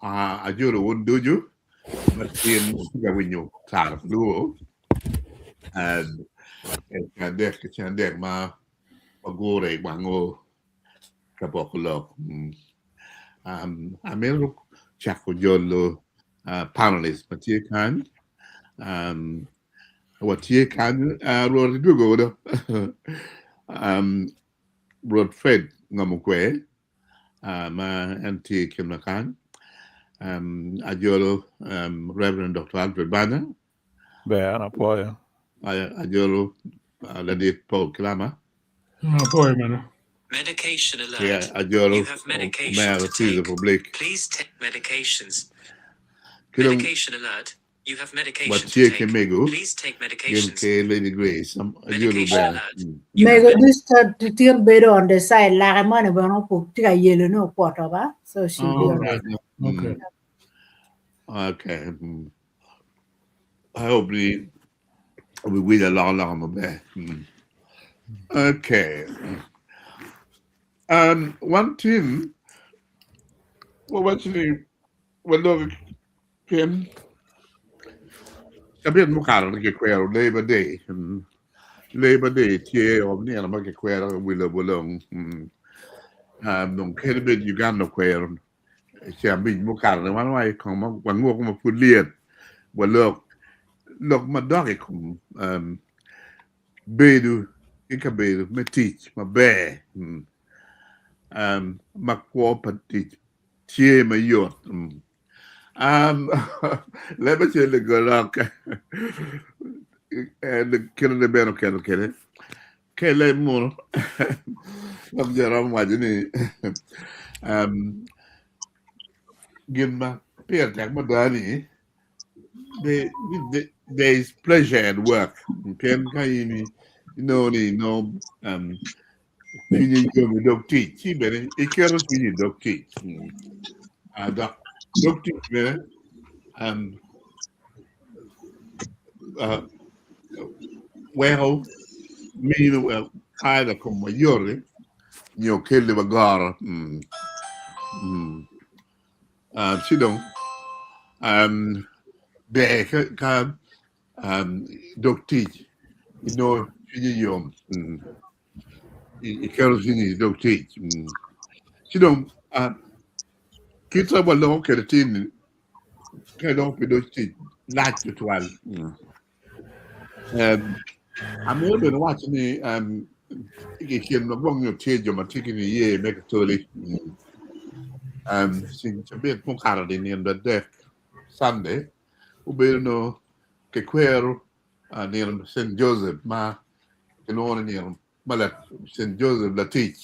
Ajolo wun ducu ma tin wutye ka winyo Tara pa Luo i ceng adek ma wagure i wango ka boko lok. Amito cako jolo panelist ma tye kany. Watye kany Rwot idwogo do Rwot Fred Ngom Okwer ma en tye i kin ma kany. Ajolo Reverend Dr. Alfred Banya. Ber, an apwoyo. Ajolo Ladit Paul Kilama. Apwoyo bene. Medication alert. Yeah, ajolo You have medication Mayor to Caesar take. Public. Please take medications. Ki dong Medication alert. You have medication to watye ki take. mego Please take gin medications. ki Lady Grace. Ajolo Medication ber. alert. You have Mego this tin bedo on the side lake moni bene opuk tye ka yelo ni okwoto ba so she be All on right. Okay. Okay. I hope ni obiwinyo alokaloka maber. Okay. One thing wawaco ni waloko pien cabit mukato ni kikwero Labor Day. Labor Day tye o nino ma kikwero i wi lobo long. Dong kadi bed Uganda okwero ceng abic mukato ni wan wa kong ma wangwoko ma pud lyet walok lok madok i kom bedo ki kabedo me tic maber ma kwo pa tic tye mayot. Leb acel ligolok kite bene oketo kwede ka ileb munu dok jo romo waco ni gin ma pire tek mada ni there is pleasure at work pien ka in inongo ni inongo cwinyi yom i dog tic ci bene iketo cwinyi i dog tic dok dog tic bene weko mino either komwa yot nyo keliwa goro. Ci dong ber ka dog tic inongo cwinyi yom iketo cwinyi i dog tic. Ci dong kit ma waloko kwede tin-ni ka iloko pi dog tic lac tutwal. Amito bene waco ni i kin ma gwok nyo tye jo ma tye ki niye me Katoli cabit mukato-ni nino adek Sunday obedo nongo kikwero nino St. Joseph ma kilwongo ni nino ma St. Joseph latic.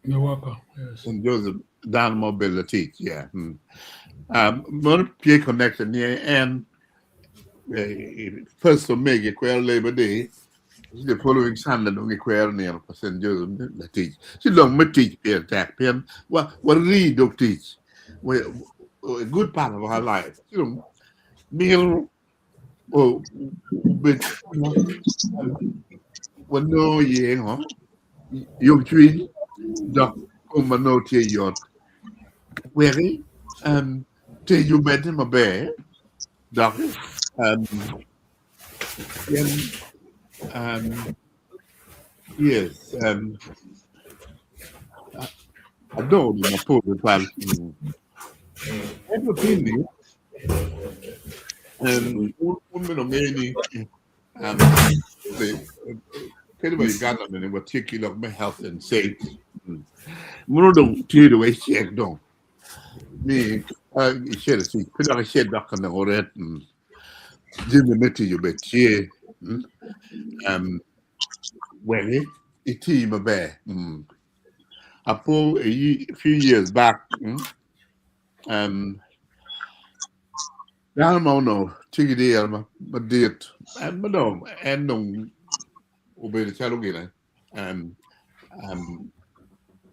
The worker, yes. St. Joseph dano ma obedo latic, yeah. Meno tye connected ni en first of May gikwero Labor Day, the following Sunday dong gikwero nino pa St. Joseph latic. Ci dong me tic pire tek pien wa warii dog tic. We, a good part of our life. Ci dong mito obed wanongo iye ngo yomcwiny dok kom ma nongo tye yot weki tic omedde maber dok pien yes adongo mapol tutwal. Ento tin-ni, wun bene wungeyo ni kadi wa Uganda bene watye ki lok me health and safety. Muno dong tye dong ecek dong ni ka icito i tic pe dok icit dok ka nongo ret jami me tic obed tye wek iti maber. Apo a few years back, dano ma onongo tye ki diro madit, ma dong en dong obedo calo gine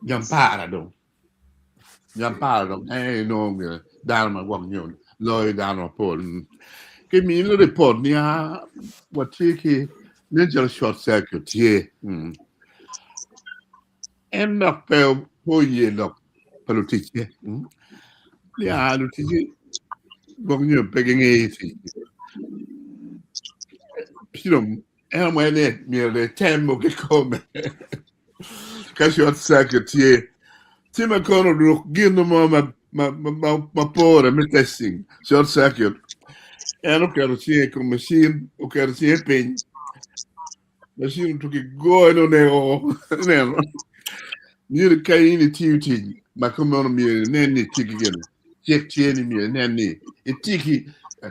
nyampara dong, nyampara dong en aye nongo gine dano ma gwok nyo loyo dano mapol. Kimine ripot ni watye ki nen calo short circuit tye. En dok pe oye lok pa luticce. Ya luticci gwok nyo pe gingeyo tic. Ci dong en omwene ni myero dong etemo kikome ka short circuit tye. Ci ma kono ruk gin mo ma ma ma ma pore me testing short circuit. En oketo cinge i kom machine, oketo cinge piny. Machine otuki goyo ni oneko ineno. Myero ka in itiyo tic ma kumeno myero inen ni itye ki gin cik tye ni myero inen ni itye ki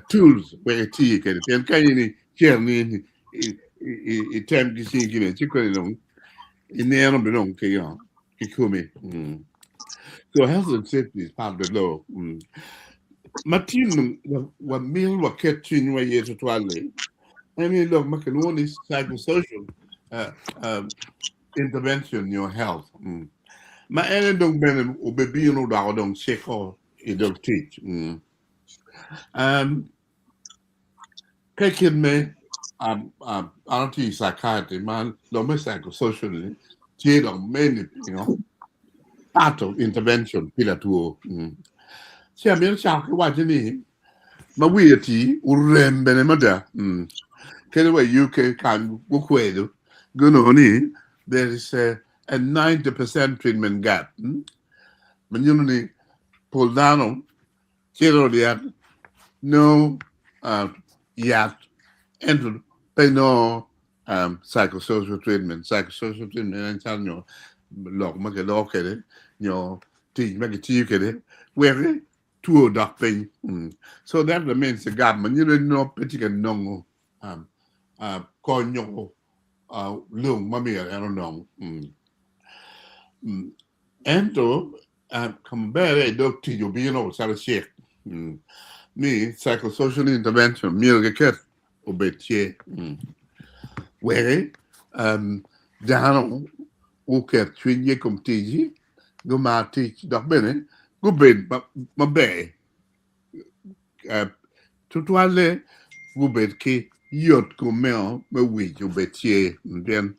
tools wek iti kwede pien ka in icito ni item ki cingi gine ci koni dong ineno bene dong ki ki komi. So health and safety is part of the law. Ma tin dong wamito waket cwinywa iye tutwal-li en ni lok ma kilwongo ni psychosocial intervention nyo health ma ene dong bene obibino doko dong ciko i dog tic. Ka kit me an atye i psychiatry ma lok me psychosocial ni tye dok many you know part of intervention pi latwo. Ci amito cako ki waco ni ma wiye tii orem bene mada kadi wa i UK kany gukwedo gunongo ni there is a 90% treatment gap ma nyuto ni pol dano cito i yat nongo yat ento pe nongo psychosocial treatment. Psychosocial treatment en calo nyo lok ma kiloko kwede nyo tic ma kitiyo kwede wek two odok piny. So that remains a gap ma nyuto ni nongo pe tye ka nongo kony nyo lung ma myero en onong. Ento ka maber aye dog tic obino calo cik ni psychosocial intervention myero kiket obed tye wek dano guket cwinygi i kom ticgi gumar tic dok bene gubed maber tutwalle gubed ki yot kom meno me wic obed tye pien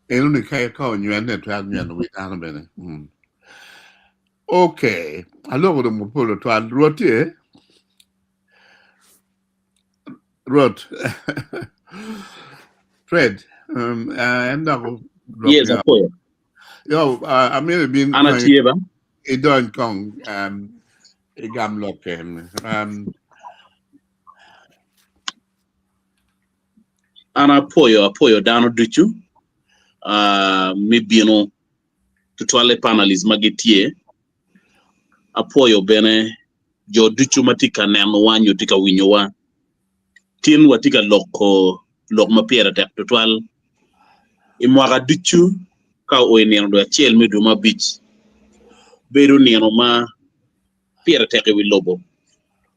enoni ka onywene twero nyweno wi dano bene. Ok, aloko dong mapol tutwal. Rwot tye? Rwot. Fred, en dok Yes, apoyo. Yo, amito ibin An atye ba. idony kong igam lok en. An apoyo apoyo dano ducu me bino tutwalle panelist ma gitye. Apwoyo bene jo ducu ma tye ka nenowa nyo tye ka winyowa. Tin watye ka loko lok ma pire tek tutwal. I mwaka ducu ka oo i nino dwe acel me dwe me abic, bedo nino ma pire tek i wi lobo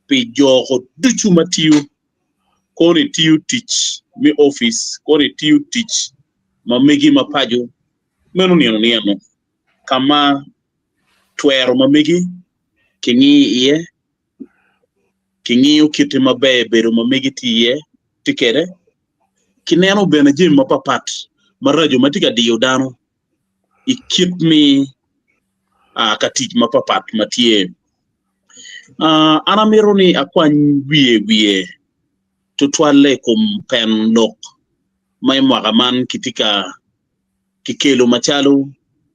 pi joko ducu ma tiyo kono itiyo tic me opic, kono itiyo tic ma megi ma paco, meno nino ni eno ka ma twero ma megi kingiyo iye, kingiyo kite maber bedo ma megi tye iye tye kwede, kineno bene jami mapapat maraco ma tye ka diyo dano i kit me ka tic mapapat ma tye. An amito ni akwany wiye wiye tutwalle i kom pen lok ma i mwaka man kitye ka kikelo macalo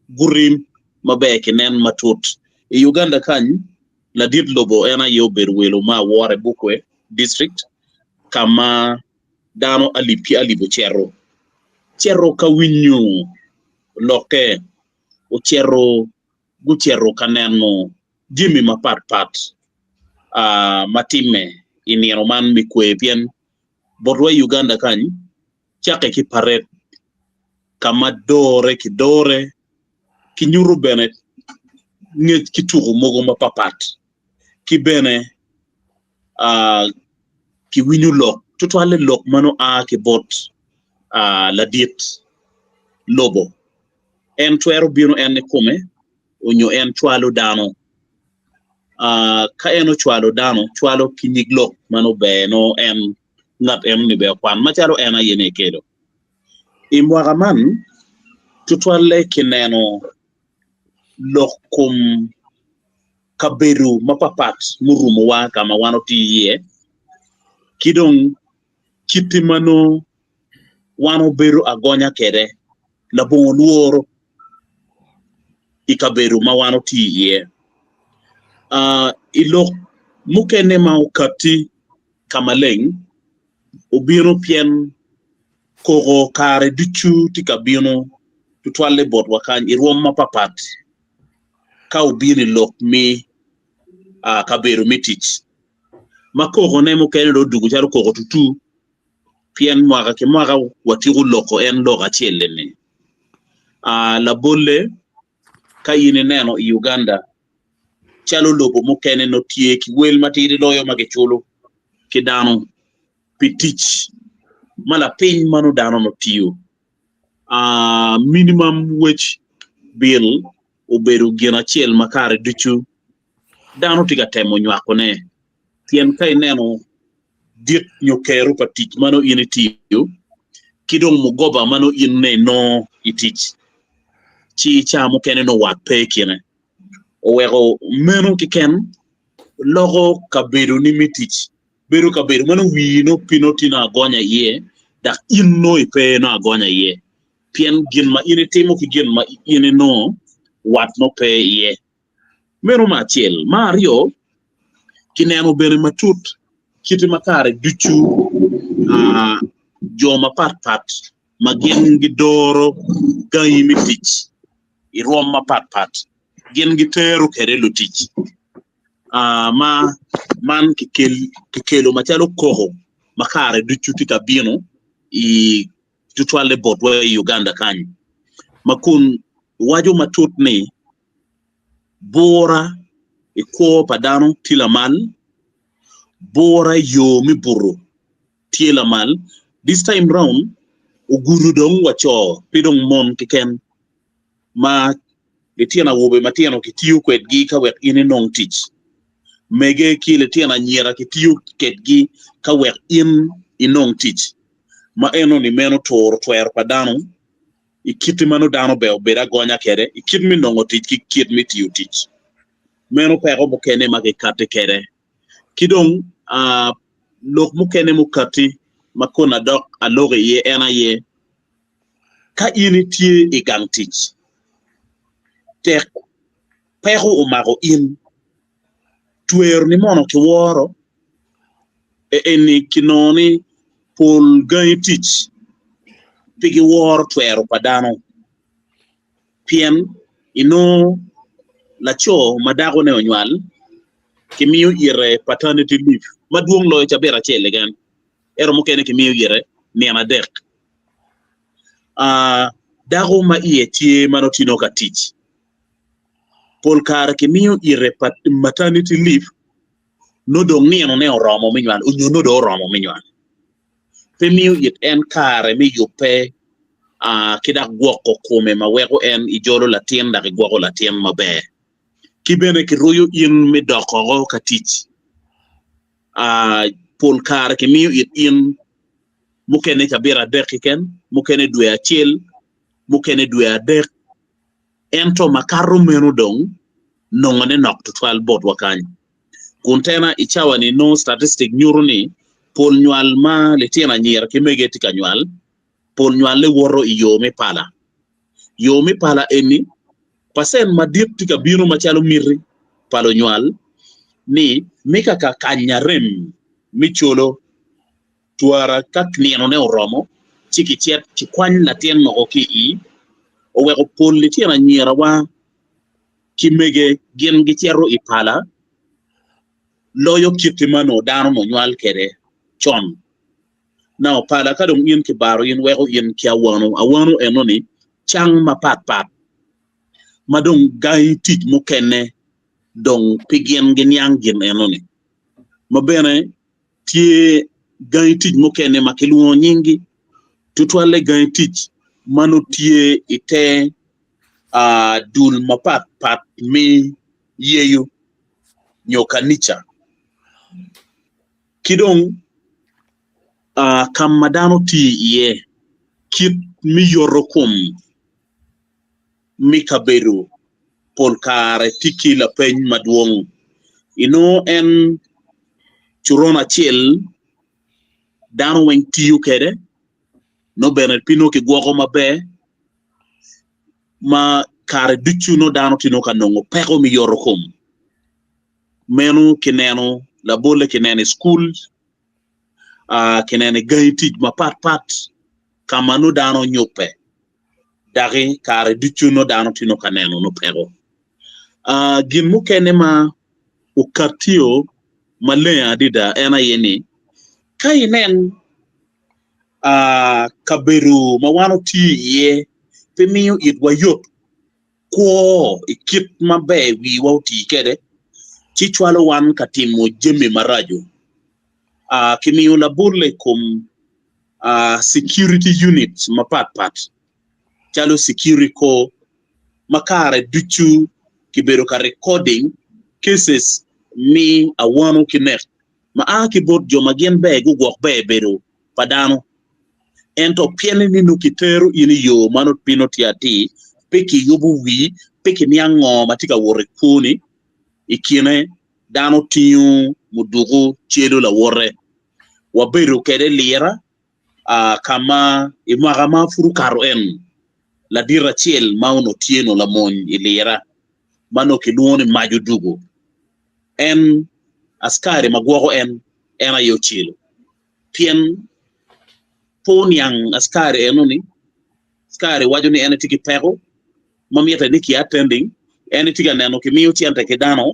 guti maber kinen matut. I Uganda kany, ladit lobo en aye obedo welo ma awora i Bukwe District ka ma dano alip ki alip ocito cito ka winyo lokke, ocito gucito ka neno jami mapatpat ma timme i nino man me kwer pien botwa i Uganda kany cakke ki paret ka ma dore ki dore ki nyuto bene ngec ki tuko mogo mapapat ki bene ki winyo lok tutwalle lok ma nongo a ki bot ladit lobo en twero bino en kikome onyo en cwalo dano ka en ocwalo dano cwalo ki nyig lok ma nongo ber nongo en ngat enoni bene okwan macalo en aye ni ekelo. I mwaka man, tutwalle kineno lok kom Kabedo mapapat murumowa ka ma wan otiyo iye, ki dong kit ma nongo wan obedo agonya kwede labongo lworo i kabedo ma wan otiyo iye. I lok mukene ma okatti ka maleng, obino pien koko kare ducu tye ka bino tutwalle botwa kany i rwom mapapat ka obino i lok me kabedo me tic. Ma kokone mukene dong odwogo calo koko tutu pien mwaka ki mwaka watiko loko en lok acel-li-ni. Labolle, ka in ineno i Uganda calo lobo mukene nongo tye ki wel matidi loyo ma kiculo ki dano pi tic ma lapiny ma nongo dano nongo tiyo. Minimum wage bill obedo gin acel ma kare ducu dano tye ka temo nywakone pien ka ineno dit nyo kero pa tic ma nongo in itiyo ki dong mugoba ma nongo in inongo i tic ci ca mukene nongo wat pe i kine oweko meno keken loko kabedoni me tic bedo kabedo ma nongo wii nongo pe nongo tye nongo agonya iye dok in nongo ipe nongo agonya iye pien gin ma in itimo ki gin ma in inongo wat nongo pe iye. Meno me acel. Me aryo, kineno bene matut kite ma kare ducu jo mapatpat ma gin gidoro gangi me tic i rwom mapatpat gin gitero kwede lutic ma man kikelo macalo koko ma kare ducu tye ka bino i tutwalle botwa i Uganda kany ma kun waco matut ni bura i kwo pa dano tye lamal, bura i yo me buto tye lamal, this time round ogudo dong wa co pe dong mon keken ma litino awobe matino kitiyo kwedgi ka wek in inong tic, mege ki litino anyira kitiyo kwedgi ka wek in inong tic ma enoni meno turo twero pa dano i kit ma nongo dano ber obed agonya kwede i kit me nongo tic ki kit me tiyo tic. Meno peko mukene ma kikati kwede. Ki dong lok mukene mukati ma kun adok aloko iye en aye ka in itye i gang tic tek peko omako in tweroni mono kiworo eni kinongo ni pol gangi tic pe giworo twero pa dano pien inongo laco ma dakone onywal kimiyo ite paternity leave madwong loyo cabit acel keken ento mukene kimiyo ite nino adek. Dako ma iye tye ma nongo tye nongo ka tic pol kare kimiyo ite maternity leave nongo dong ninone oromo me nywal onyo nongo dong oromo me nywal. Pe miyo it en kare me yubbe ki dok gwoko kome ma weko en ijolo latin dok igwoko latin maber. Ki bene kiruyo in me dok oko ka tic. Pol kare kimiyo it in mukene cabit adek keken, mukene dwe acel, mukene dwe adek. Ento makato meno dong nongone nok tutwal botwa kany. Kun tena i cawa-ni nongo statistic nyuto ni pol nywal ma litino anyira ki mege tye ka nywal, pol nywale woto i yo me pala. Yo me pala eni, pacent madit tye ka bino macalo miti pa lunywal ni me ka ka kanyo arem me colo twara ka ninone oromo ci kicit kikwany latin moko ki i oweko pol litino anyirawa ki mege gin gicito i pala loyo kit ma onongo dano onongo nywal kwede con. Now pala ka dong in kibaro in weko in ki awano, awano enoni cang mapat pat ma dong gangi tic mukene dong pe gin giniang gin enoni ma bene tye gangi tic mukene ma kilwongo nyinggi, tutwalle gangi tic ma nongo tye i te dul mapatpat me yeyo nyo kanica ki dong ka ma dano tiyo iye kit me yoto kom me kabedo pol kare tye ki lapeny madwong. Inongo en coron acel dano weng tiyo kwede nongo bene pe nongo kigwoko maber ma kare ducu nongo dano tye nongo ka nongo peko me yoto kom. Meno kineno labolle kineno i cukul, kineno i gangi tic mapatpat ka ma nongo dano nyubbe daki kare ducu nongo dano tye nongo ka neno nongo peko. Gin mukene ma okatio maleng adada en aye ni ka inen kabedo ma wan otiyo iye pe miyo itwa yot kwo i kit maber wiwa oti kwede ci cwalo wan ka timo jami maraco. Kimiyo labolle i kom security units mapatpat calo Securico ma kare ducu kibedo ka recording cases me awano ki nek ma a ki bot jo ma gin ber gugwok ber bedo pa dano ento pien ni nongo kitero in i yo ma nongo pe nongo tye atir pe kiyubo wii pe kiniang ngo ma tye ka wot i kwoni i kine dano tingo muduku celo lawote wabedo kwede lira ka ma i mwaka ma pud okato en ladit acel ma onongo tye nongo lamony i lira ma onongo kilwongo ni Mac Odugo en askari ma gwoko en en aye ocelo pien pe oniang askari eno-ni askari waco ni en etye ki peko ma mitte ni ki attending en etye ka neno kimiyo cente ki dano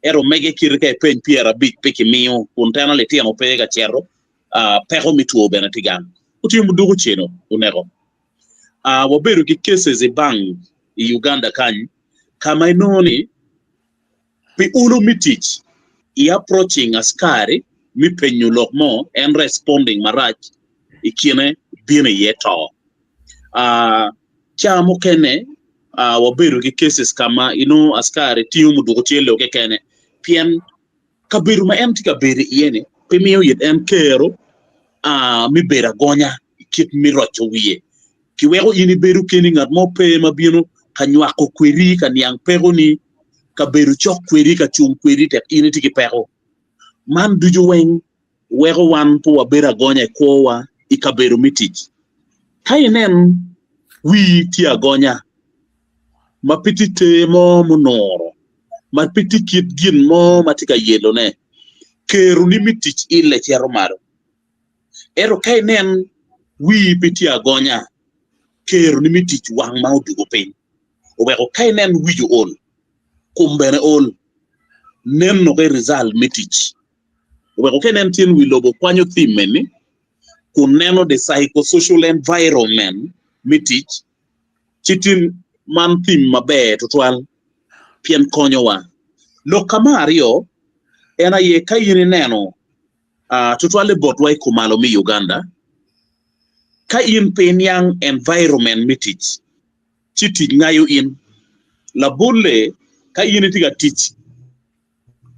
ento mege kite ka ipeny 50 pe kimiyo kun teno litino pe ka cito peko me two bene tye gang. Otingo muduku ceno oneko. Wabedo ki cases i bank i Uganda kany ka ma inongo ni pi olo me tic i approaching askari me penyo lok mo en responding marac i kine bino iye to. Ca mukene wabedo ki cases ka ma inongo askari tingo muduku celo kekene pien Kabedo ma en tye ka bedo iye-ni pe miyo it en kero me bedo agonya i kit me roco wiye. Kiweko in ibedo keni, ngat mo pe ma bino ka nywako kwedi, ka niang pekoni, ka bedo cok kwedi, ka cung kwedi tek in itye ki peko. Man ducu weng weko wan pe wabedo agonya i kwowa i kabedo me tic. Ka inen wii tye agonya ma pe tye ter mo munuro, ma pe tye kit gin mo ma tye ka yelone, keroni me tic ille cito malo. Ento ka inen wii pe tye agonya, keroni me tic wang ma odwogo piny. Oweko ka inen wic ool, kom bene ol, neno ki result me tic. Oweko ka inen tyen wi lobo kwanyo theme eni kun neno the psychosocial environment me tic, ci tin man theme maber tutwal pien konyowa. Lok ka me aryo en aye ka in ineno tutwalle botwa i kumalo me Uganda, ka in pe iniang environment me tic, ci tic ngayo in. Labolle, ka in itye ka tic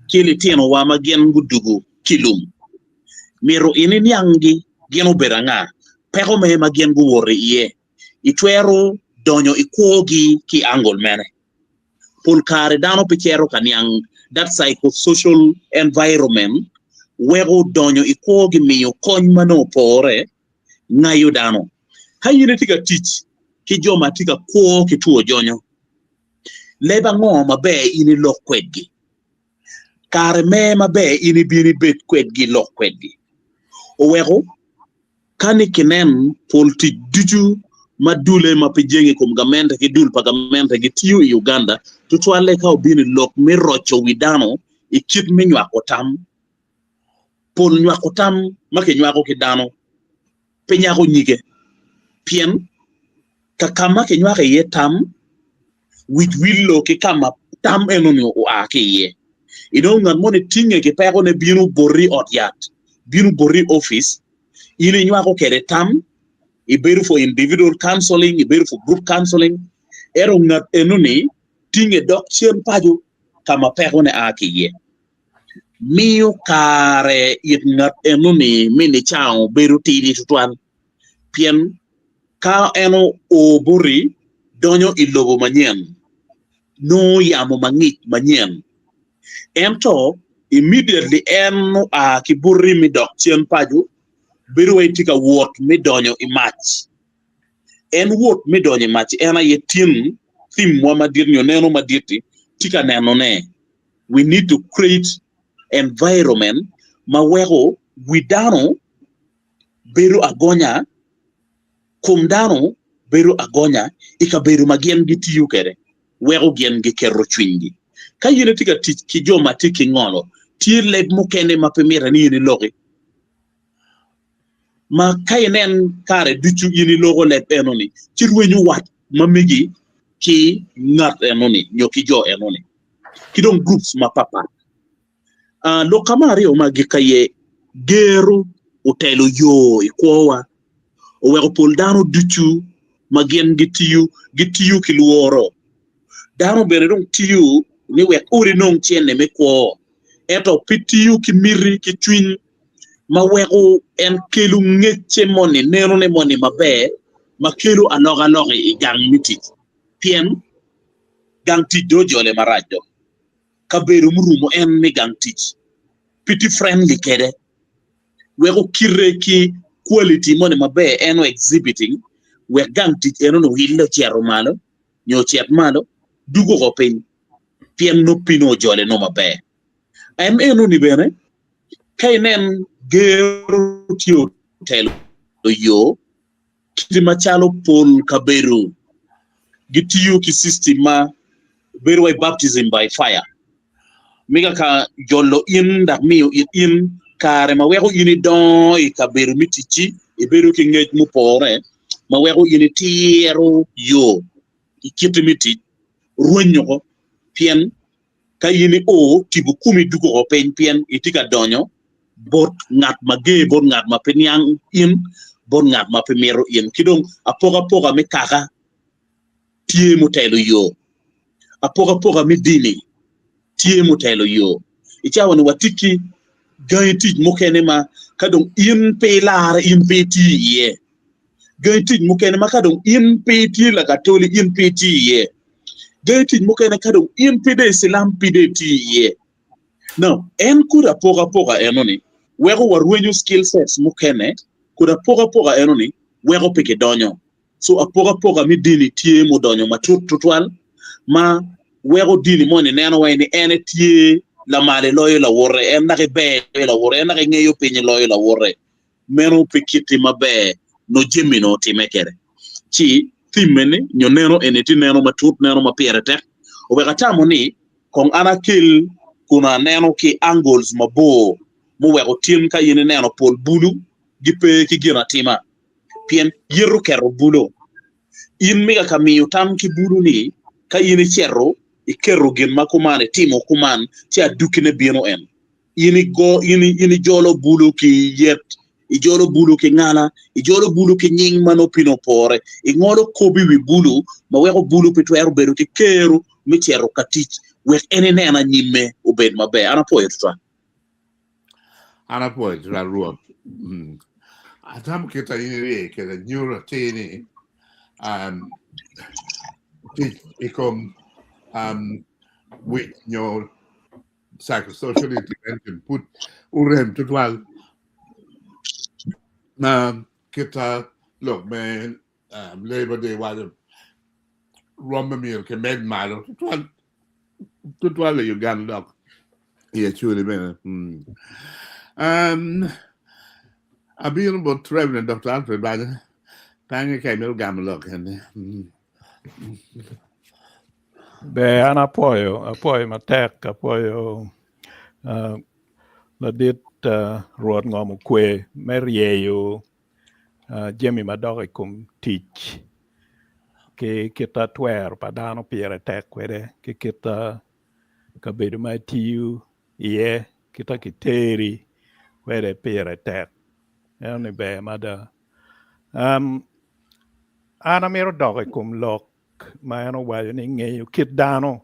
ki litinowa ma gin gudugo ki lum, myero in inianggi gin obedo anga, peko me ma gin guwoto iye, itwero donyo i kwogi ki i angle mene. Pol kare dano pe cito ka niang that psychosocial environment weko donyo i kwogi miyo kony ma nongo opore ngayo dano. Ka in itye ka tic ki jo ma tye ka kwo ki two jonyo, Leb ango maber in ilok kwedgi? Kare me maber in ibin ibed kwedgi ilok kwedgi? Oweko ka ni kinen pol tic ducu ma dule ma pe jenge i kom gamente ki dul pa gamente gitiyo i Uganda tutwalle ka obino i lok me roco wi dano i kit me nywako tam. Pol nywako tam ma kinywako ki dano pe nyako nyige pien Ka ka ma kinywako iye tam, wic willo ki ka ma tam enoni oa ki iye. Inongo ngat moni tinge ki pekone bino boti i ot yat, bino boti i opic, in inywako kwede tam, ibedo for individual counseling, ibedo for group counseling, ento ngat enoni tinge dok cen paco ka ma pekone a ki iye. Miyo kare it ngat enoni me nicango bedo tidi tutwal. Pien ka en oo boti, donyo i lobo manyen, nongo yamo mangic manyen. Ento immediately en oa ki buti mi dok cen paco, bedo wai tye ka wot me donyo i mac. En wot me donyo i mac en aye tin theme-wa madit nyo neno madit-ti tye ka nenone. We need to create environment ma weko wi dano bedo agonya, kom dano bedo agonya i kabedo ma gin gitiyo kwede, weko gin giketo cwinygi. Ka in itye ka tic ki jo ma tye ki ngolo, tye leb mukene ma pe mitte ni in iloki. Ma ka inen kare ducu in iloko leb enoni, ci rwenyo wat ma megi ki ngat enoni nyo ki jo enoni, ki dong groups mapatpat. Lok ka me aryo ma agikki aye gero otelo yo i kwowa oweko pol dano ducu ma gin gitiyo gitiyo ki lworo. Dano bene dong tiyo ni wek odi nong cene me kwo ento pe tiyo ki miti ki cwiny ma weko en kelo ngecce moni nenone moni maber ma kelo alokaloka i gang me tic pien gang tic dong ojole marac dong. Kabedo murumo en me gang tic pe tye friendly kwede weko kite ki quality moni maber en o exhibiting wek gang tic enoni oile ocito malo nyo ocit malo dugo oko piny pien nongo pe nongo ojole nongo maber. En enoni bene ka inen gero tye otelo yo Kit macalo pol kabedo gitiyo ki system ma bedo wai baptism by fire, mega ka jolo in dok miyo it in kare ma weko in idongo i kabedo me ticci, ibedo ki ngec mupore ma weko in itiro yo i kiti me tic, rwenyo ko pien Ka in io, tipo komi dugo oko piny pien itye ka donyo bot ngat mager, bot ngat ma pe niang in, bot ngat ma pe mito in. Ki dong apokapoka me kaka tye mutelo yo, apokapoka me dini tye mutelo yo. I cawa-ni watye ki gangi tic mukene ma ka dong in pe ilarre in pe itiyo iye. Gangi tic mukene ma ka dong in pe itye Lakatoli in pe itiyo iye. Gangi tic mukene ka dong in pe dong Icilam pe dong itiyo iye. Now, en kodi apokapoka enoni weko warwenyo skill sets mukene, kodi apokapoka enoni weko pe kidonyo. So apokapoka me dini tye mudonyo matut tutwal ma weko dini moni neno wai ni en etye lamal eloyo lawote, en dok eber loyo lawote, en dok engeyo piny eloyo lawote. Meno pe kiti maber nongo jami nongo otime kwede. Ci theme eni nyo neno eni tye neno matut, neno ma pire tek. Oweko atamo ni kong an akel kun aneno ki angles mabor muweko tin ka in ineno pol bulu gipe ki gin atima pien yeto keto bulo. In mega ka miyo tam ki bulu ni ka in icito iketo gin ma kuman itimo kuman ci adukine bino en. In igo, in, in ijolo bulu ki yet, ijolo bulu ki ngala, ijolo bulu ki nying ma nongo piny opore, ingolo kop i wi bulu ma weko bulu pe twero bedo ki kero me cito ka tic wek en inen anyimme obed maber. An apwoyo tutwal. An apwoyo tutwal Rwot. Mm. Atamo kit a in irye kwede nyuto atir ni um, tic i kom um, wic nyo psychosocial intervention pud orem tutwal ma kita lok me um, Labor Day waco rwom me myero kimed malo tutwal tutwal i Uganda dok i Acholi bene. Mm. Um, abino bot Reverend Dr. Alfred Banya pange ka imito gamo lok eni. Mm. Ber an apwoyo, apwoyo matek, apwoyo uh, ladit uh, Rwot ngom okwe me ryeyo uh, jami madok i kom tic ki kita twero pa dano pire tek kwede ki kita kabedo ma itiyo iye kita kiteri kwede pire tek eno ni ber mada. Um, an amito dok i kom lok ma en owaco ni ngeyo kit dano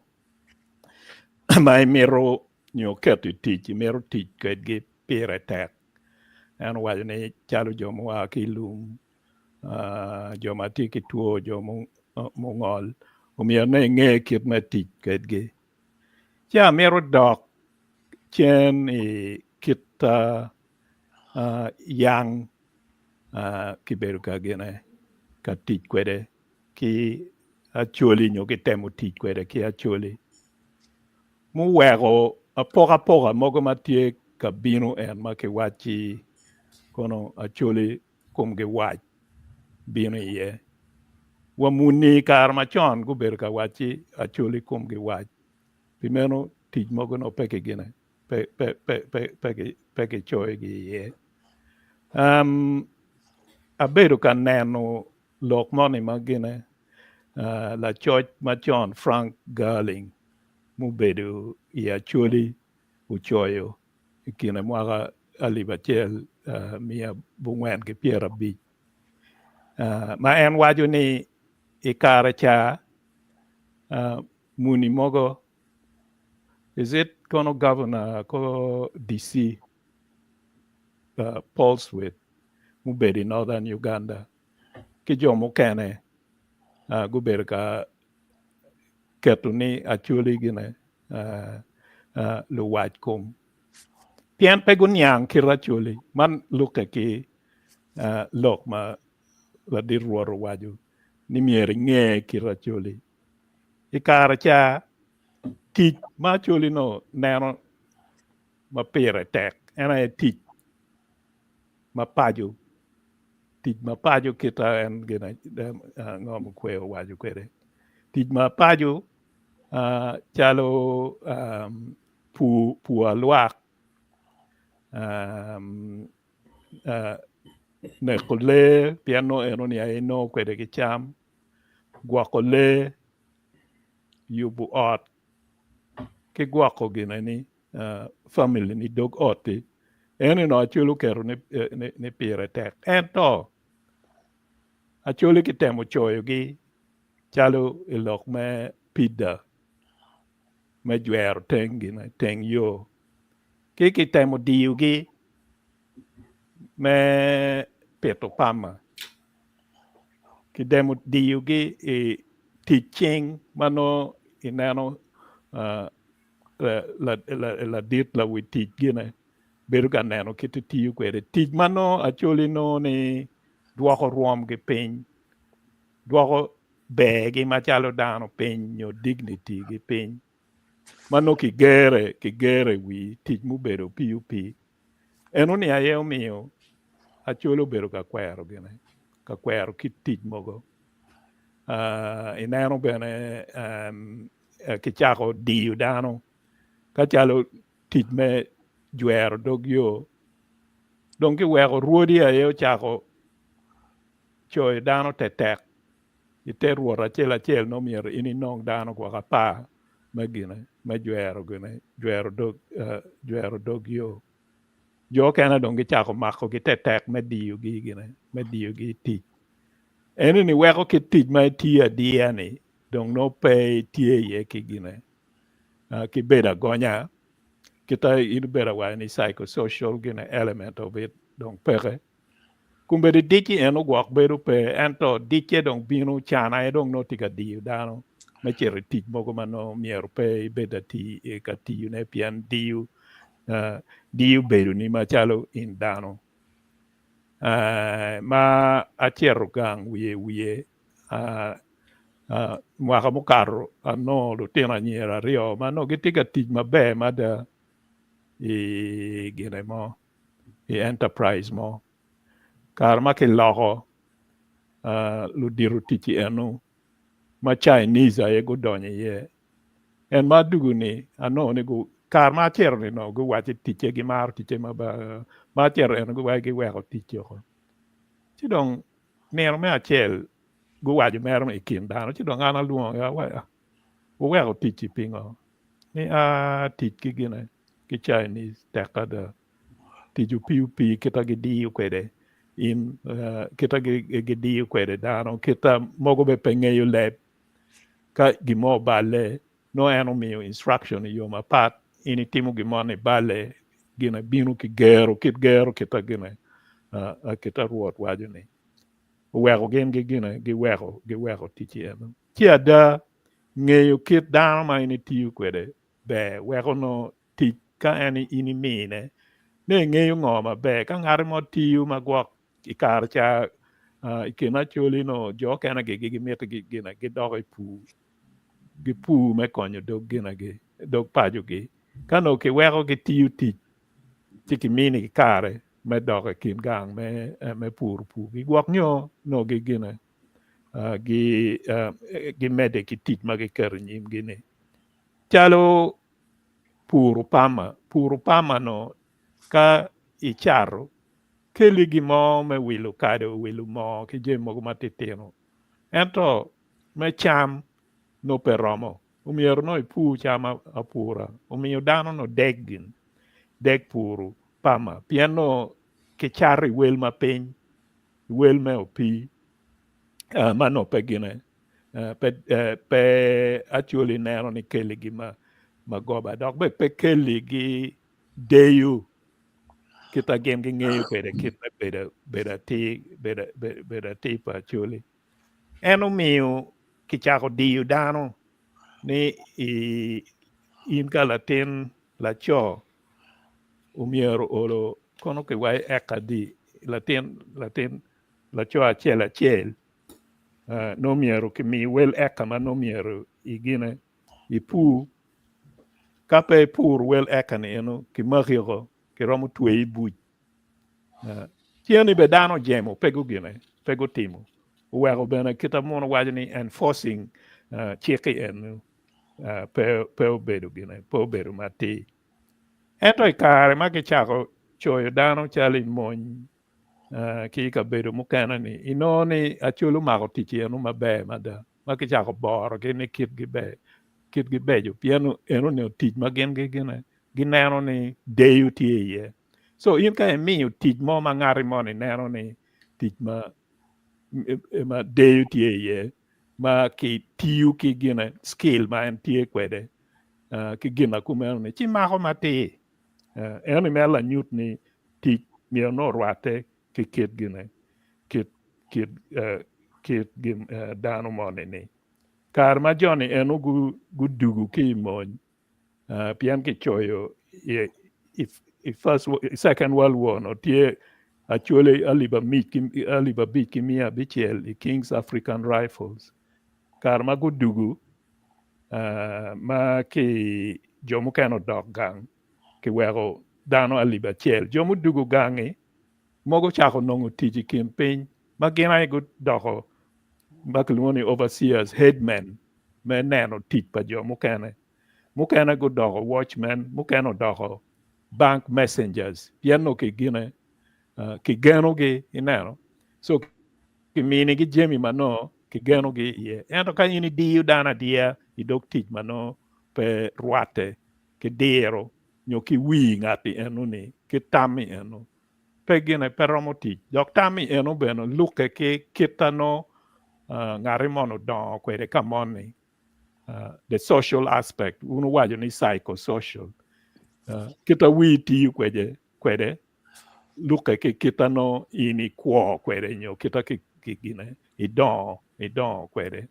ma imito nyo keto i tic imito tic kwedgi pire tek. En owaco ni calo jo mua ki i lum, jo ma tye ki two, jo mungol omyero ni inge kit me tic kwedgi. Ci amito dok. cen i kit yang kibedo ka gine ka tic kwede ki Acholi nyo kitemo tic kwede ki Acholi muweko apokapoka mogo ma tye ka bino en ma kiwacci kono Acholi komgi wac bino iye. Wa muni i kare macon gubedo ka wacci Acholi komgi wac pi meno tic mogo nongo pe kigine pe pe pe pe pe pe kicoyogi iye. Um, abedo ka neno lok moni ma gine uh, lacoc macon Frank Garling mubedo i Acholi ocoyo i kine mwaka 1950 ma en waco ni i kare ca muni mogo is it kono governor ko DC Paul Sweet mubedo i Northern Uganda ki jo mukene gubedo ka keto ni Acholi gine luwac kom pien pe guniang kit Acholi man lukke ki lok ma ladit Rwot owaco ni myero inge kit Acholi. I kare ca tic ma Acholi nongo neno ma pire tek en aye tic ma paco tic ma paco kita en gin ngo Mukwe owaco kwede tic ma paco calo pur alwak neko lee pien nongo enoni aye inongo kwede ki cam gwoko lee yubo ot ki gwoko gineni family ni dog ot-ti eni onongo Acholi oketo ni pire tek ento Acholi kitemo coyogi calo i lok me pida me jwero teng gine teng yo ki kitemo diyogi me pito pama kidemo diyogi i tic cing ma nongo ineno ladit lawi tic gine bedo ka neno kit itiyo kwede tic ma nongo Acholi nongo ni dwoko rwomgi piny dwoko bergi macalo dano piny nyo dignity gi piny ma nongo kigere kigere i wi tic mubedo PUP enoni aye omiyo Acholi obedo ka kwero gine ka kwero kit tic mogo ineno bene kicako diyo dano ka calo tic me jwero dog yo dong kiweko rwodi aye ocako coyo dano tetek i te rwot acel acel nongo myero in inong dano gwok apar me gine me jwero gine jwero dog jwero dog yo jo okene dong gicako makogi tetek me diyogi gine me diyogi i tic enoni weko kit tic ma itiyo adiya ni dong nongo pe itye iye ki gine ki bedo agonya kita in ibedo awaco ni psychosocial gine element of it dong peke Kombeddi dic-ci en ogwok bedo pe, ento dicce dong bino, can aye dong nongo tye ka diyo dano me cito i tic mogo ma nongo myero pe ibed ka tiyone pien diyo diyo bedoni macalo in dano. Ma acito gang wiye wiye mwaka mukato anongo lutino anyira aryo ma nongo gitye ka tic maber mada i gine mo. i enterprise mo. Kare ma kiloko ludito tic-ci eno ma Chinese aye gudonyo iye, en ma adugu-ni anongo ni kare ma acito-ni onongo guwacci ticce gimaro ticce ma acito eno guwaci giweko tic woko. Ci dong nino me acel guwaco mere i kin dano ci dong an alwongogi awaco wuweko tic-ci pingo? Ni aa tic ki gine ki Chinese tek ada. Tic opii opii kita gidiyo kwede in kita gidiyo kwede dano kita mogo bene pe ngeyo leb ka gin mo oballe nongo en omiyo instruction i yo mapat in itimo gin mo ni balle gine bino ki gero kit gero kita gine kita Rwot waco ni oweko gin gine giweko giweko tic eno ci ada ngeyo kit dano ma in itiyo kwede ber weko nongo tic. ka en in imine ne ingeyo ngo maber ka ngati mo tiyo ma gwok i kare ca i kin Acholi no jo okene gi gimito gine gidok i pur gipur me konyo dog ginagi dog pacogi ka nongo kiweko gitiyo tic ci kiminigi kare me dok i kin gang me puro purgi gwok nyo nongo gigine gimedde ki tic ma giketo i nyimgi-ni calo puro pama, puro pama no ka icato keli gin mo me wilo kado wilo moo ki jami mogo matitino ento me cam nongo pe romo omyero nongo ipur cam apura omiyo dano nongo deg gin deg puro pama pien nongo kicato i wel ma piny i wel me opii ma nongo pe gine pe actually neno ni keligi magoba dok bene pe keligi deyo kit ma gin gingeyo kwede kit me bedo atir bedo atir pa Acholi. En omiyo kicako diyo dano ni in ka latin laco omyero olo kono kiwaco eka adi latin latin laco acel acel nongo myero kimi wel eka ma nongo myero igine ipur ka pe ipur wel eka ni eno kimaki oko kiromo tweyi i buc cen-ni bene dano ojemo pe gugine pe gutimo oweko bene kita muno waco ni enforcing cik-ki eno pe obedo gine pe obedo matir ento i kare ma kicako coyo dano calo i mony ki i kabedo mukene-ni inongo ni Acholi omako tic eno maber mada ma kicako borogi ni kitgi ber kitgi beco pien eno-ni tic ma gin gineno ni deyo tye iye so in ka imiyo tic mo ma ngati moni neno ni tic ma ma deyo tye iye ma kitiyo ki gine skill ma en tye kwede ki gin ma kumeno ni ci mako matir eno ni mere lanyut ni tic myero nongo orwatte ki kit gine kit kit kit gin dano moni ni kare ma joni eno gudugu ki i mony pien kicoyo i first i second world war no tye Acholi alip abic ki miya abicel i Kings African Rifles kare ma gudugu ma ki jo mukene odok gang kiweko dano alip acel jo mudugu gangi mogo ocako nongo tic i kin piny ma gin aye gudoko ma kilwongo ni overseers headmen me neno tic pa jo mukene mukene gudoko watchmen mukene odoko bank messengers pien nongo kigine kigenogi ineno so kiminigi jami ma nongo kigenogi iye ento ka in idiyo dano adiya i dog tic ma nongo pe rwatte ki diro nyo ki wi ngati eno-ni ki tammi eno pe gine pe romo tic dok tammi eno bene lukke ki kita nongo ngati moni odongo kwede ka moni the social aspect wun wuwaco ni psychosocial kita wii tiyo kwede kwede lukke ki kita nongo in ikwo kwede nyo kita ki gine idongo idongo kwede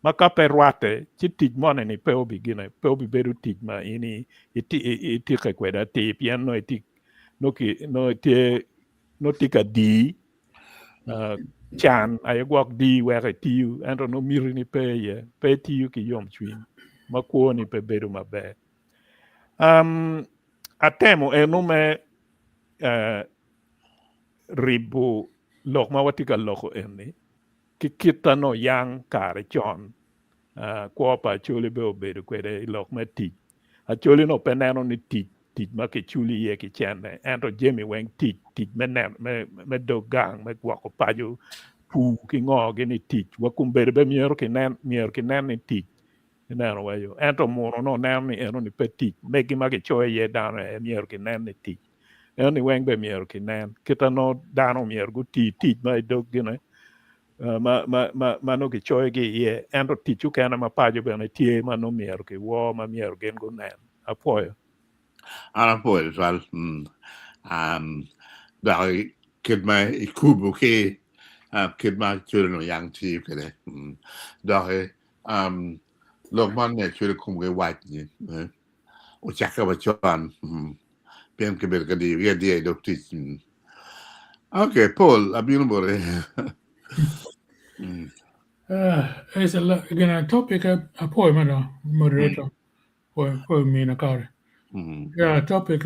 ma ka pe rwatte ci tic moni ni pe obigine pe obibedo tic ma in itike kwede atir pien nongo itye nongo tye ka dii can aye gwok dii weko itiyo ento nongo mitini pe iye pe itiyo ki yomcwiny ma kwoni pe bedo maber. Atemo eno me ribo lok ma watye ka loko eni ki kita nongo yang kare con kwo pa Acholi bene obedo kwede i lok me tic. Acholi nongo pe neno ni tic tic ma kiculo iye ki cente ento jami weng tic tic me neno me dog gang me gwoko paco pur ki ngo gini tic wa kombeddi bene myero kinen myero kinen ni tic ineno wa yo ento muno nongo neno ni eno ni pe tic megi ma kicoyo iye dano aye myero kinen ni tic eno ni weng bene myero kinen kita nongo dano myero guti tic ma i dog gine ma ma ma ma nongo kicoyogi iye ento tic okene ma paco bene tye ma nongo myero kiwor ma myero gin gunen apwoyo. An apwoyo tutwal dok kit ma ikubo ki kit ma Acholi onongo yang tiyo kwede dok lok man me Acholi komgi wac ni. Ocakke wa con pien kibedo ka diyogi adiya i dog tic. Ok, Paul, abino boti. It's a gin topic apwoyo mada moderator pwoyo mina kare. Yeah, topic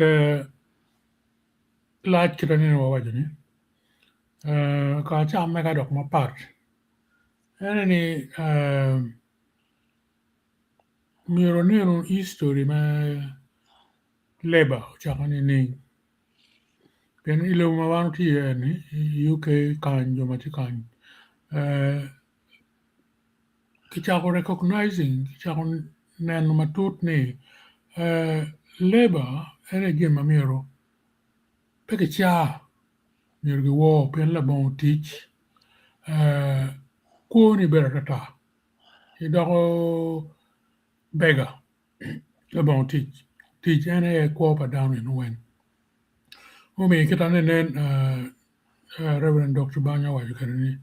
lac kit aneno wawaco ni ka acamme ka dok mapat ene ni Myero wanenu history me labour ocako nining pien i lobo ma wan watye iye ni i UK kany jo ma tye kany kicako recognizing kicako neno matut ni labour en aye gin ma myero pe kicaa myero giwor pien labongo tic kwoni bedo atata. Idoko bega labongo tic, tic en aye kwo pa dano eno weng mumiyo kit ma nen Reverend Dr. Banya owaco kwede ni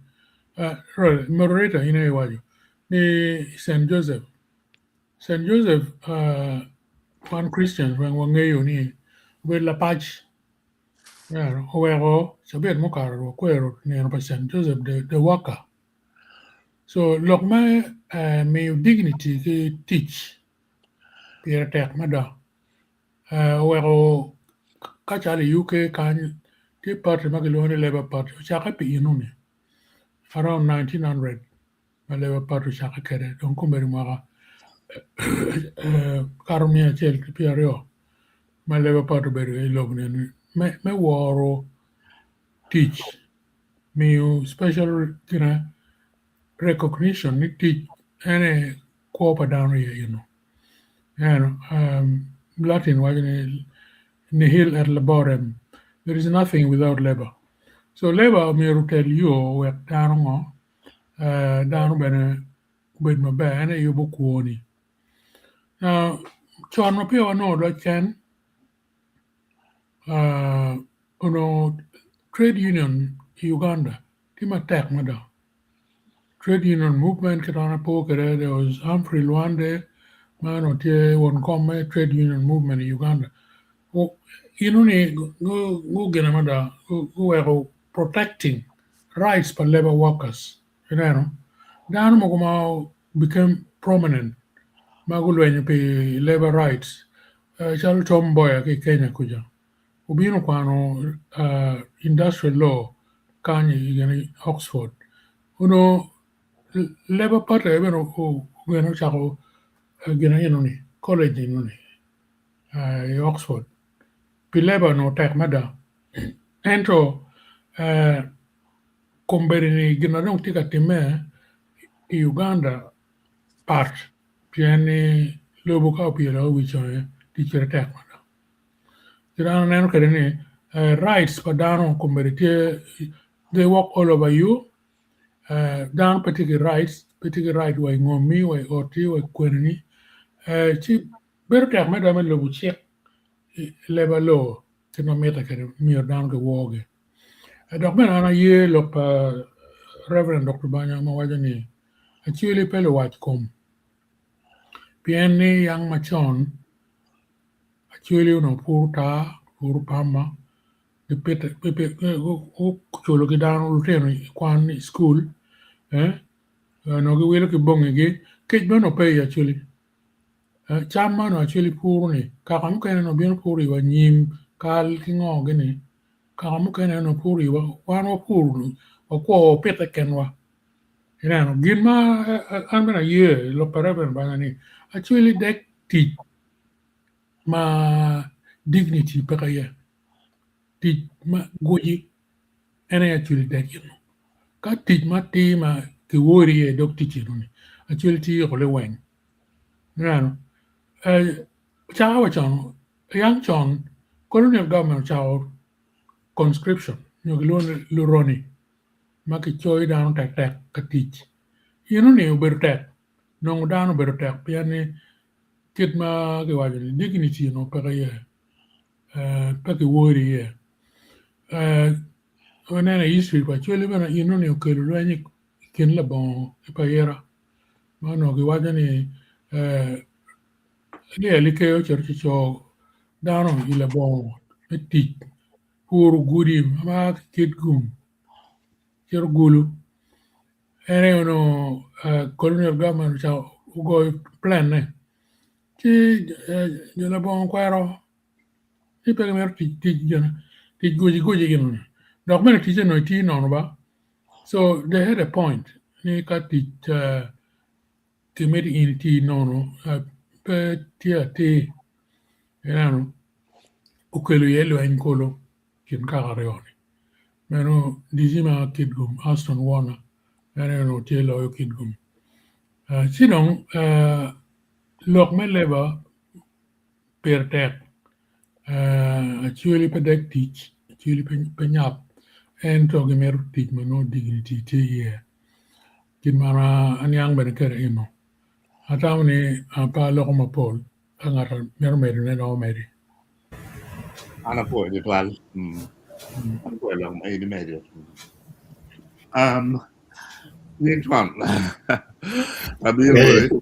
moderator in aye iwaco ni St. Joseph, St. Joseph wan Christians weng wangeyo ni obedo lapac oweko cabit mukato wakwero nino pa St. Joseph the worker. So lok me miyo dignity ki tic pire tek mada oweko ka calo i UK kany tye party ma kilwongo ni Labour party ocakke pi enoni around 1900 ma Labour party ocakke kwede dong kombeddi mwaka kato miya acel ki pyeraryo ma Labour party obedo i lobo ni me woro tic. Miyo special gine recognition ni tic en aye kwo pa dano iye eno. Ineno Latin waco ni nihil et laborem there is nothing without labor. So labor myero otel yo wek dano ngo dano bene obed maber en aye yubo kwoni. Now con ma peya wanongo loc ken Onongo trade union i Uganda tye matek mada. Trade union movement kit ma an apo kwede there was Humphrey Lwande ma onongo tye won kom me trade union movement i Uganda. Eno-ni gugine mada guweko protecting rights pa labour workers ineno. Dano mogo ma became prominent ma gulwenyo pi labour rights calo Tom Mboya ki i Kenya kuca. Obino okwano industrial law kany i Oxford onongo Labour party aye bene ocako gin enoni college enoni i Oxford pi labour onongo tek mada ento kombeddi ni gin ma dong tye ka timme i Uganda pat pien ni lobo ka opyelo i wi conge tic kwede tek mada. Kit ma an aneno kwede ni rights pa dano kombeddi tye they walk all over you dano pe tye ki rights pe tye ki right wa i ngomi wa i oti wa i kwenini ci bedo tek mada me lubo cik leb aloo kit ma mitte kwede myero dano giworgi. Dok bene an aye lok pa Reverend Dr. Banya ma waco ni Acholi pe luwac kom pien ni yang macon Acholi onongo puro taa, puro pama, guculo ki dano lutino i kwan i cukul onongo giwilo ki bongigi kec bene onongo pe i Acholi cam ma onongo Acholi puro-ni kaka mukene onongo bino puro iwa nyim kal ki ngo gini kaka mukene onongo puro iwa wan wapuro wakwo wapite kenwa ineno gin ma an bene aye lok pa Reverend Banya ni Acholi dek tic ma dignity peke iye, tic ma gwoci en aye acwali dek eno. Ka tic ma atir ma kiwori iye i dog tic enoni acwali tye ko liweng. Ineno cako wa con yang con colonial government ocako conscription nyo kilwongo ni luroni ma kicoyo dano tektek ka tic enoni obedo tek nongo dano obedo tek pien ni kit ma kiwaco ni dignity onongo peke iye, pe kiwori iye. Waneno i history pa Acholi bene enoni okelo lweny i kin labongo ki payira ma onongo kiwaco ni Lyel ikeyo ocito ci co dano i labongo me tic puro gudi ma a ki Kitgum cito Gulu. En aye onongo colonial government ocako ogoyo plan ne ci jo labongo okwero ni pe gimito tic tic gine tic guci guci gini dok bene ticce onongo itiyo nono ba so they had a point ni ka tic kimito in iti nono pe tye atir ineno okelo iye lweny kulu i kin kaka aryo-ni meno DC ma Kitgum Aston Warner en aye onongo tye loyo Kitgum ci dong lok me labour pire tek Acholi pe dek tic Acholi pe nyap ento gimito tic ma nongo dignity tye iye kit ma aniang bene kwede eno atamo ni pe aloko mapol ka ngat mito medone dong omedi. An apwoyo tutwal. Apwoyo lok ma in imedo. Nying twon abiro boti.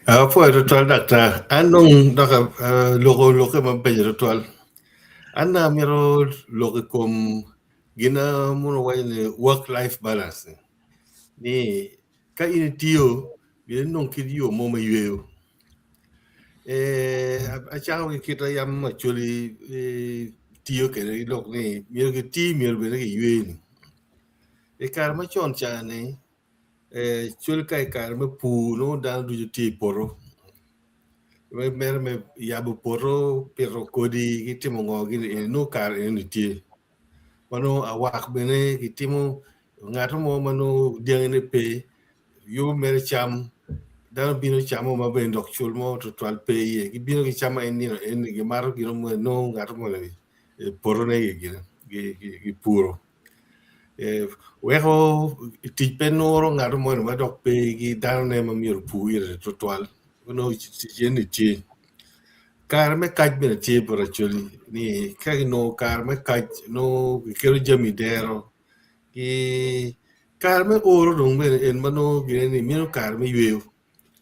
Apwoyo tutwal daktar. An dong dok aloko lokke mabeco tutwal. An dong amito lok i kom gin ma muno waco ni work life balance ni ka in itiyo myero inong kit yo mo me yweyo. Acako ki kit ma yam Acholi tiyo kwede ki lok ni myero giti myero bene giywe ni. I kare macon ca-ni Col ka i kare me pur nongo dano ducu tye i poto mere me yabo poto pito kodi ki timo ngo gini eni nongo kare enoni tye ma nongo awak bene gitimo ngat mo ma nongo dyangine pe yubo mere cam dano bino camo ma bene dok cul mo tutwal pe iye gibino gicamo en nino eni gimato gino mo nongo ngat moni potone gipuro. Weko tic pe nuro ngat moni ma dok pe ki danone ma myero opur ire tutwal nongo tic eni tye. Kare me kac bene tye bot Acholi ni ka ginongo kare me kac nongo gikelo jami i dero ki kare me oro dong bene en ma nongo gine ni meno kare me yweyo.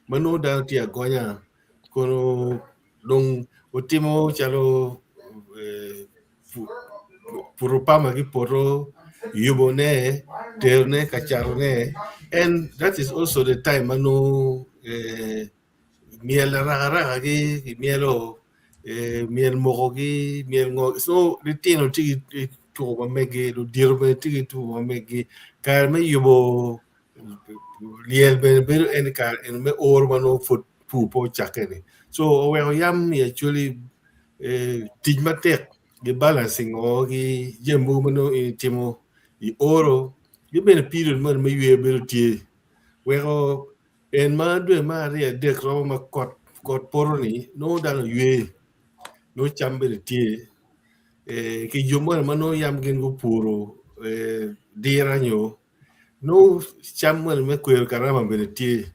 ma nongo dano tye agonya kono dong otimo calo puto pama ki poto yubone terone ka catone and that is also the time ma nongo myel arakaraka ki kimyelo myel moko ki myel ngo so litino tye ki tuko ma megi ludito bene tye ki tuko ma megi kare me yubo Lyel bene bedo en i kare eni me oro ma nongo pud pur pe ocakke-ni. Co oweko yam i Acholi tic matek gi balancing o ki jami mogo ma nongo in itimo i oro ki bene period moni me yweyo bedo tye weko en ma dwe me aryo adek romo ma kot kot poto-ni nongo dano ywe nongo cam bene tye ki jo moni ma nongo yam gin gupuro dira nyo Nongo cam moni me kwero karama bene tye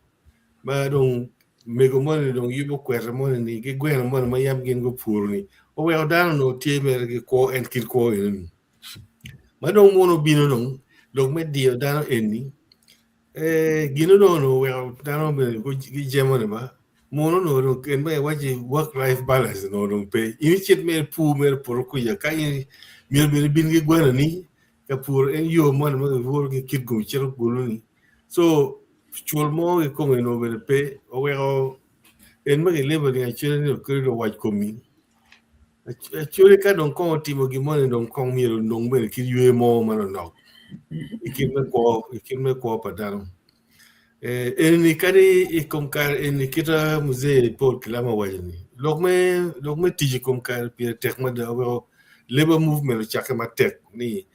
ma dong mego moni dong yubo kwete moni-ni ki gweno moni ma yam gin gupuro-ni oweko dano onongo tye mere ki kwo en kit kwo eno-ni. Ma dong mono obino dong lok me diyo dano eni ee gin onongo dong oweko dano bene gijemo-ni ba mono onongo dong en ma iwaci work life balance onongo dong pe in icit mere ipur mere poto kuca ka in myero bene ibin ki gwenoni Ka pur en yo moni ma giworo ki kit gum cito gulu-ni. So cul mo kikome onongo bene pe oweko en ma gilebo ni acwele ni okelo luwac komi. Acwele ka dong kong otimo gin moni dong kong myero onong bene kit ywe mo manonok i kit me kwo i kit me kwo pa dano. Eh, eni kadi i kom kare eni kita muzee Paul Kilama owaco ni lok me lok me tic i kom kare pire tek mada oweko labor movement ocakke matek ni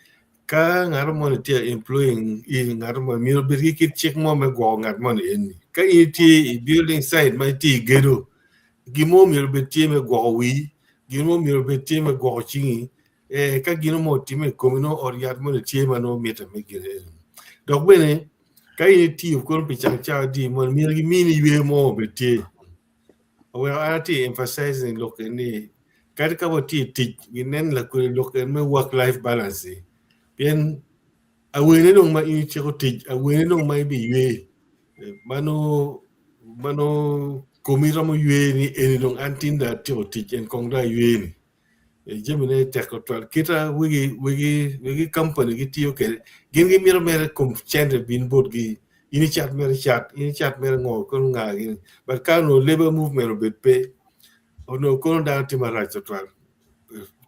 ka ngat moni tye employing in ngat moni myero obed ki kit cik mo me gwoko ngat moni eni ka in itye i building site ma itye i gedo gin mo myero obed tye me gwoko wii gin mo myero obed tye me gwoko cingi eh, ka gin mo otimme i komi nongo ot yat moni tye ma nongo mitte me gin eni dok bene ka in itiyo kono pi cang cawa adi moni myero gimini yweyo mo obed tye oweko an atye emphasizing lok ni kadi ka watye i tic ginen lakwede lok en me work life balance pien awene dong ma in ityeko tic awene dong ma ibiywe mano mano. Komi romo ywe ni eni dong an tin dong atyeko tic en kong dong aywe ni. Jamine tek tutwal kita wegi wegi wegi company gitiyo kwede gin gimito mere kom cente bin botgi in icat mere cat in icat mere ngo kono nga gini but ka onongo labour movement obed pe onongo kono dano tye marac tutwal.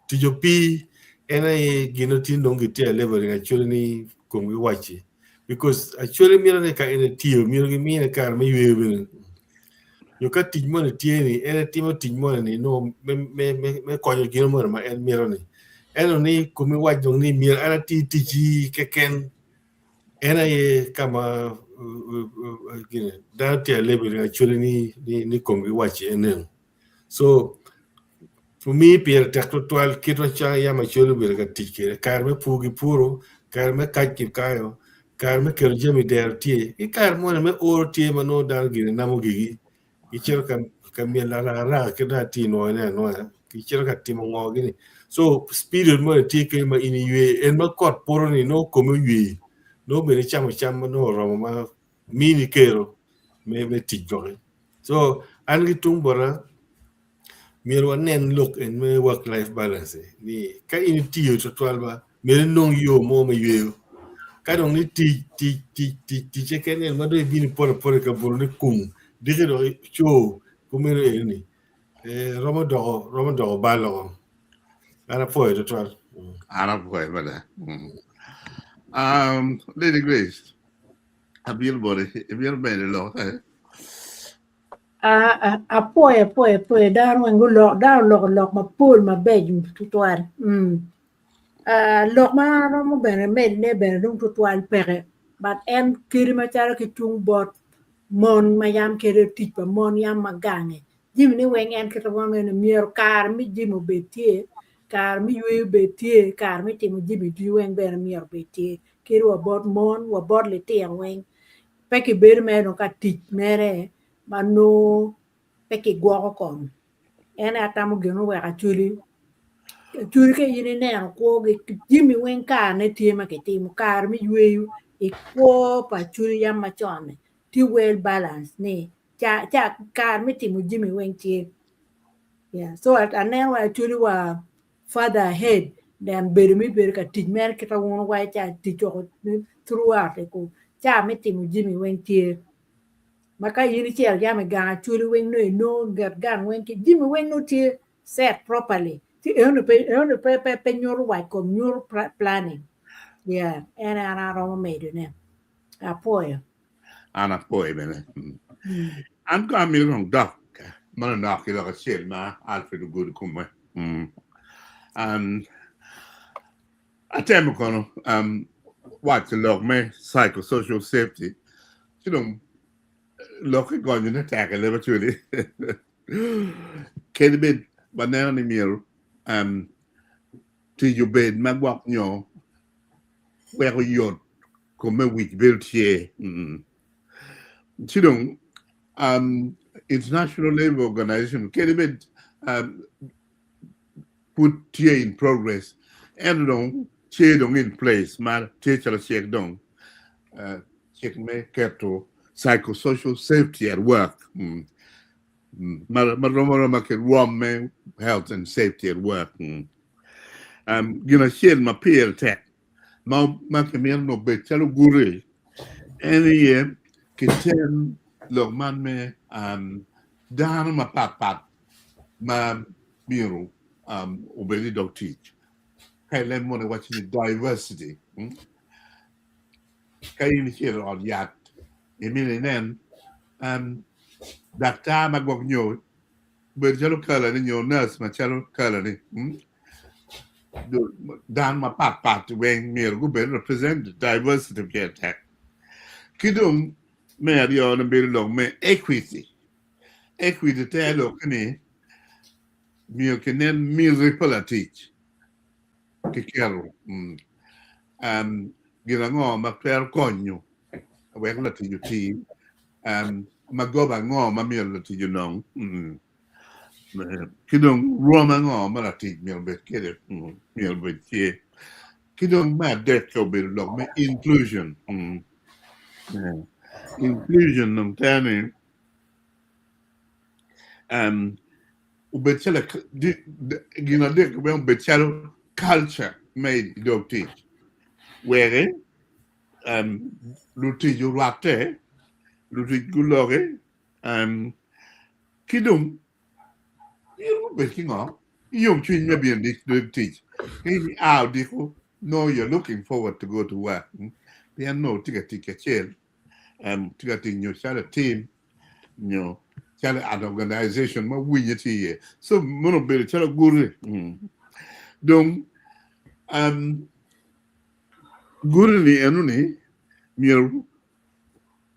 Tic opii en aye gin ma tin dong gitye ka laboring actually ni komgi wacci because actually mito ni ka en etiyo myero gimine kare me yweyo bene nyo ka tic moni tye ni en etimo tic moni ni nongo me, me, me, me konyo gin moni ma en mito ni ento ni komi wac dong ni myero an ati ticci keken en aye ka ma gine dano tye ka laboring actually ni, ni, ni komgi wacci enenu. So, omi pire tek tutwal kit macalo yam Acholi obedo ka tic kwede, kare me pur gipuro, kare me kac kikayo, kare me keto jami i dero tye, ki kare moni me oro tye ma nongo dano gire namo gigi, gicito ka ka myel arakaraka kit ma atye nwoyone anwoya, gicito ka timo ngo gini. So, period moni tye kenyo ma in iywe, en ma kot poto ni nongo komi oywe, nongo bene icamo cam ma nongo oromo ma mini kero me me tic doki. So an ki tung bota myero wanen lok en me work life balance ni ka in itiyo twatwal ba myero inong yo mo me yweyo. Ka dong ni tic tic tic tic tic keken en ma dong ibino ipoto apota i kabuto ni kung diki dok ico kumeno eni ni eh, romo doko romo doko bal oko. An apwoyo twatwal. An apwoyo mada. Um, Lady Grace. Abiro boti, ibiro medo lok. Apwoyo apwoyo apwoyo dano weng guloko dano oloko lok mapol mabeco tutwal mm. Lok ma an aromo bene medone bene dong tutwal peke but en kadi macalo ki tung bot mon ma yam kede tic pa mon yam ma gange jamine weng en kite ma wangeyo ni myero kare me jami obed tye kare me yweyo obed tye kare me timo jami ducu weng bene myero obed tye kadi wa bot mon wa bot litino weng pe kibedo mere dong ka tic mere ma nongo pe kigwoko kom en aye atamo gin oweko acholi acholi ka in ineno kwogi jami weng karene tye ma kitimo kare me yweyo i kwo pa acholi yam macon-ni tye well balance ni ca kare me timo jami weng tye so aneno wai acholi wa further ahead than bedo me bedo ka tic mere kit ma wun wuwaco ca tic oko throughout ca me timo jami weng tye ma ka in icito yam i gang acholi weng nongo inongo nget gang weng ki jami weng nongo tye set properly ci enoni pe enoni pe pe pe nyuto wac kom nyuto planning yeah en aye an aromo medone apwoyo. An apwoyo bene. An kono amito kong dok manonok ki lok acel ma Alfred ogudo kome. Um, atemo kono um, waco lok me psychosocial safety ci dong lok ki gonyone tek i leb Acholi. Kadi bed waneno ni myero um, tic obed ma gwok nyo weko yot kom me wic bedo tye. Ci dong um, International Labour Organization kadi bed um, pud tye in progress ento dong tye dong in place ma tye calo cik dong uh, cik me keto psychosocial safety at work mm. Mm. Ma, ma rom aroma ki rwom me health and safety at work mm. um, gin acel ma pire tek ma ma kimito ni obed calo guti en aye kiten lok man me um, dano mapatpat ma myero um, obed i dog tic. Ka i leb moni waco ni diversity. Mm? Ka in icito i ot yat, imito inen um, daktar ma gwok nyo obedo calo kalani nyo nurse macalo kalani. Mm? Dano mapatpat weng myero gubed represented, diversity pire tek. Ki dong me aryone bedo lok me equity. Equity te lokke ni myero kinen miti pa latic ki keto gin ango ma twero konyo wek latic oti, magoba ango ma myero latic onong. Ki dong rwom ango ma latic myero obed kwede myero obed tye ki dong me adek-ki obedo lok me inclusion inclusion dong tere ni. Obed calo gin adek weng obed calo culture me i dog tic wek lutic orwatte, lutic guloki ki dong gin gubed ki ngo? Yomcwiny me bino i dog tic. Ka in ia odiko nongo you are looking forward to go to work pien nongo wutye ka tic kacel, tye ka tic nyo calo team nyo calo an organization ma winye tye iye so meno obedo calo guti dong guti ni eno ni myero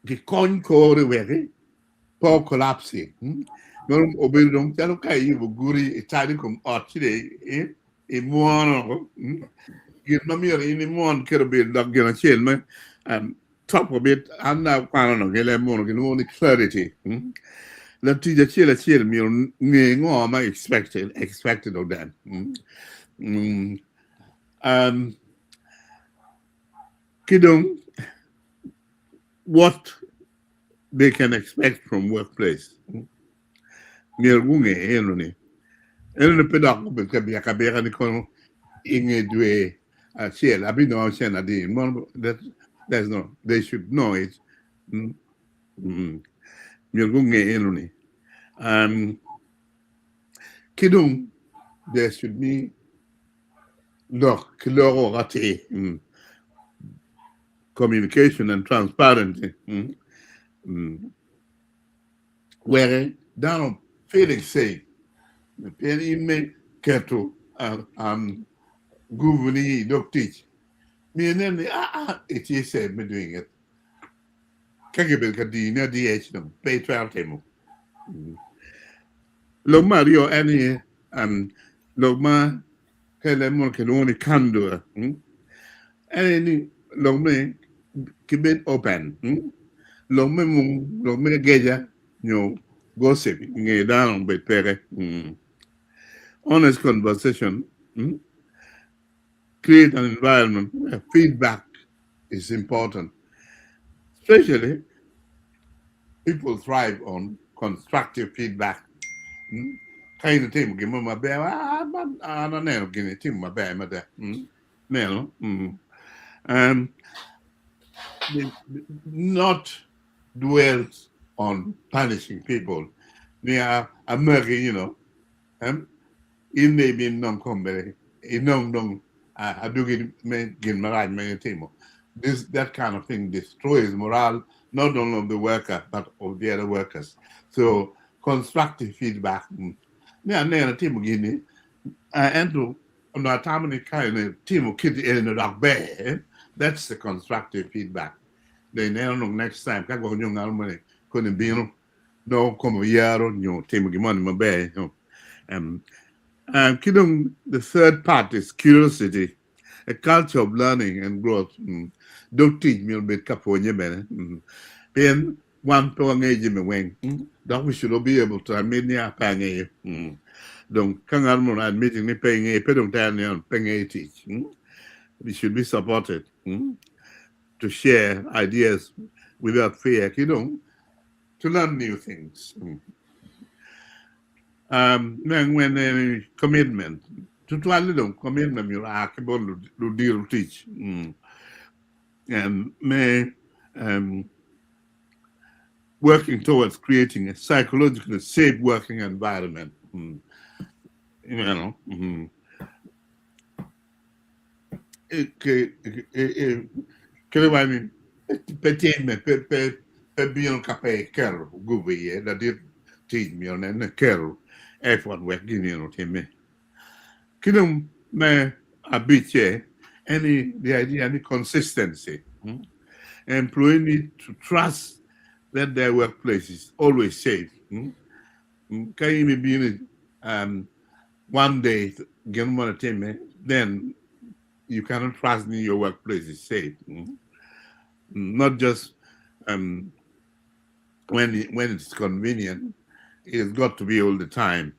kikony kore wek pe o collapse meno obedo dong calo ka iyubo guti itado i kom ot ci dong imwono gin ma myero in imwon kede obedo dok gin acel me Top of it, an akwano nongo ki leb munu kilwongo ni clarity. Latic acel acel myero nge ngo ma expected, expected of them. Ki dong what they can expect from workplace. Myero gunge eno ni. Eno ni pe dok gubed ka byek abyeka ni kono inge dwe acel abinongo cen adi. Mono that, that's no, they should know it. Myero gunge eno ni. Ki dong there should be lok ki loko atir. Communication and transparency. Wek dano feeling safe pien in me keto gubu ni i dog tic myero inen ni aa itye safe me doing it ka kibedo ka dini adiya ci dong pe itwero timo. Lok me aryo en aye lok ma ka i leb munu kilwongo ni candor en aye ni lok me ki bed open lok me mung lok me geca nyo gossip i nge dano obed peke honest conversation create an environment where feedback is important especially people thrive on constructive feedback. Ka in itimo gin mo maber, ah, man, an aneno gin itimo maber mada. Neno. Not dwell on punishing people. Ni amagi, you know. In dong ibin nong kombeddi, inong dong adwogi me gin marac ma in itimo. This, that kind of thing destroys morale not only of the worker but of the other workers. So constructive feedback ni aneno itimo gini ento onongo atamo ni ka en itimo kiti eni dok ber. That's the constructive feedback. Dong ineno dong next time ka gwok nyo ngat moni koni bino nongo kome oyaro nyo timo gin moni maber. Ki dong the third part is curiosity, a culture of learning and growth. Dog tic myero obed ka pwonye bene pien wan pe wangeyo jami weng dok we should be able to admit ni pe angeyo. Dong ka ngat mono admitting ni pe ingeyo pe dong tere ni pe ngeyo tic. We should be supported to share ideas without fear ki dong to learn new things. Me angwen en commitment. Tutwalle dong commitment myero oa ki bot ludito tic me working towards creating a psychologically safe working environment. You know. Kadi wa ni pe timme pe bino ka pe iketo gubo iye ladit tic myero onen ni eketo effort wek gin eni otimme. Ki dong me abicce en ni the idea ni consistency employee need to trust that their workplace is always safe ka in ibino one day gin moni timme then you cannot trust ni your workplace is safe not just when it's convenient it's got to be all the time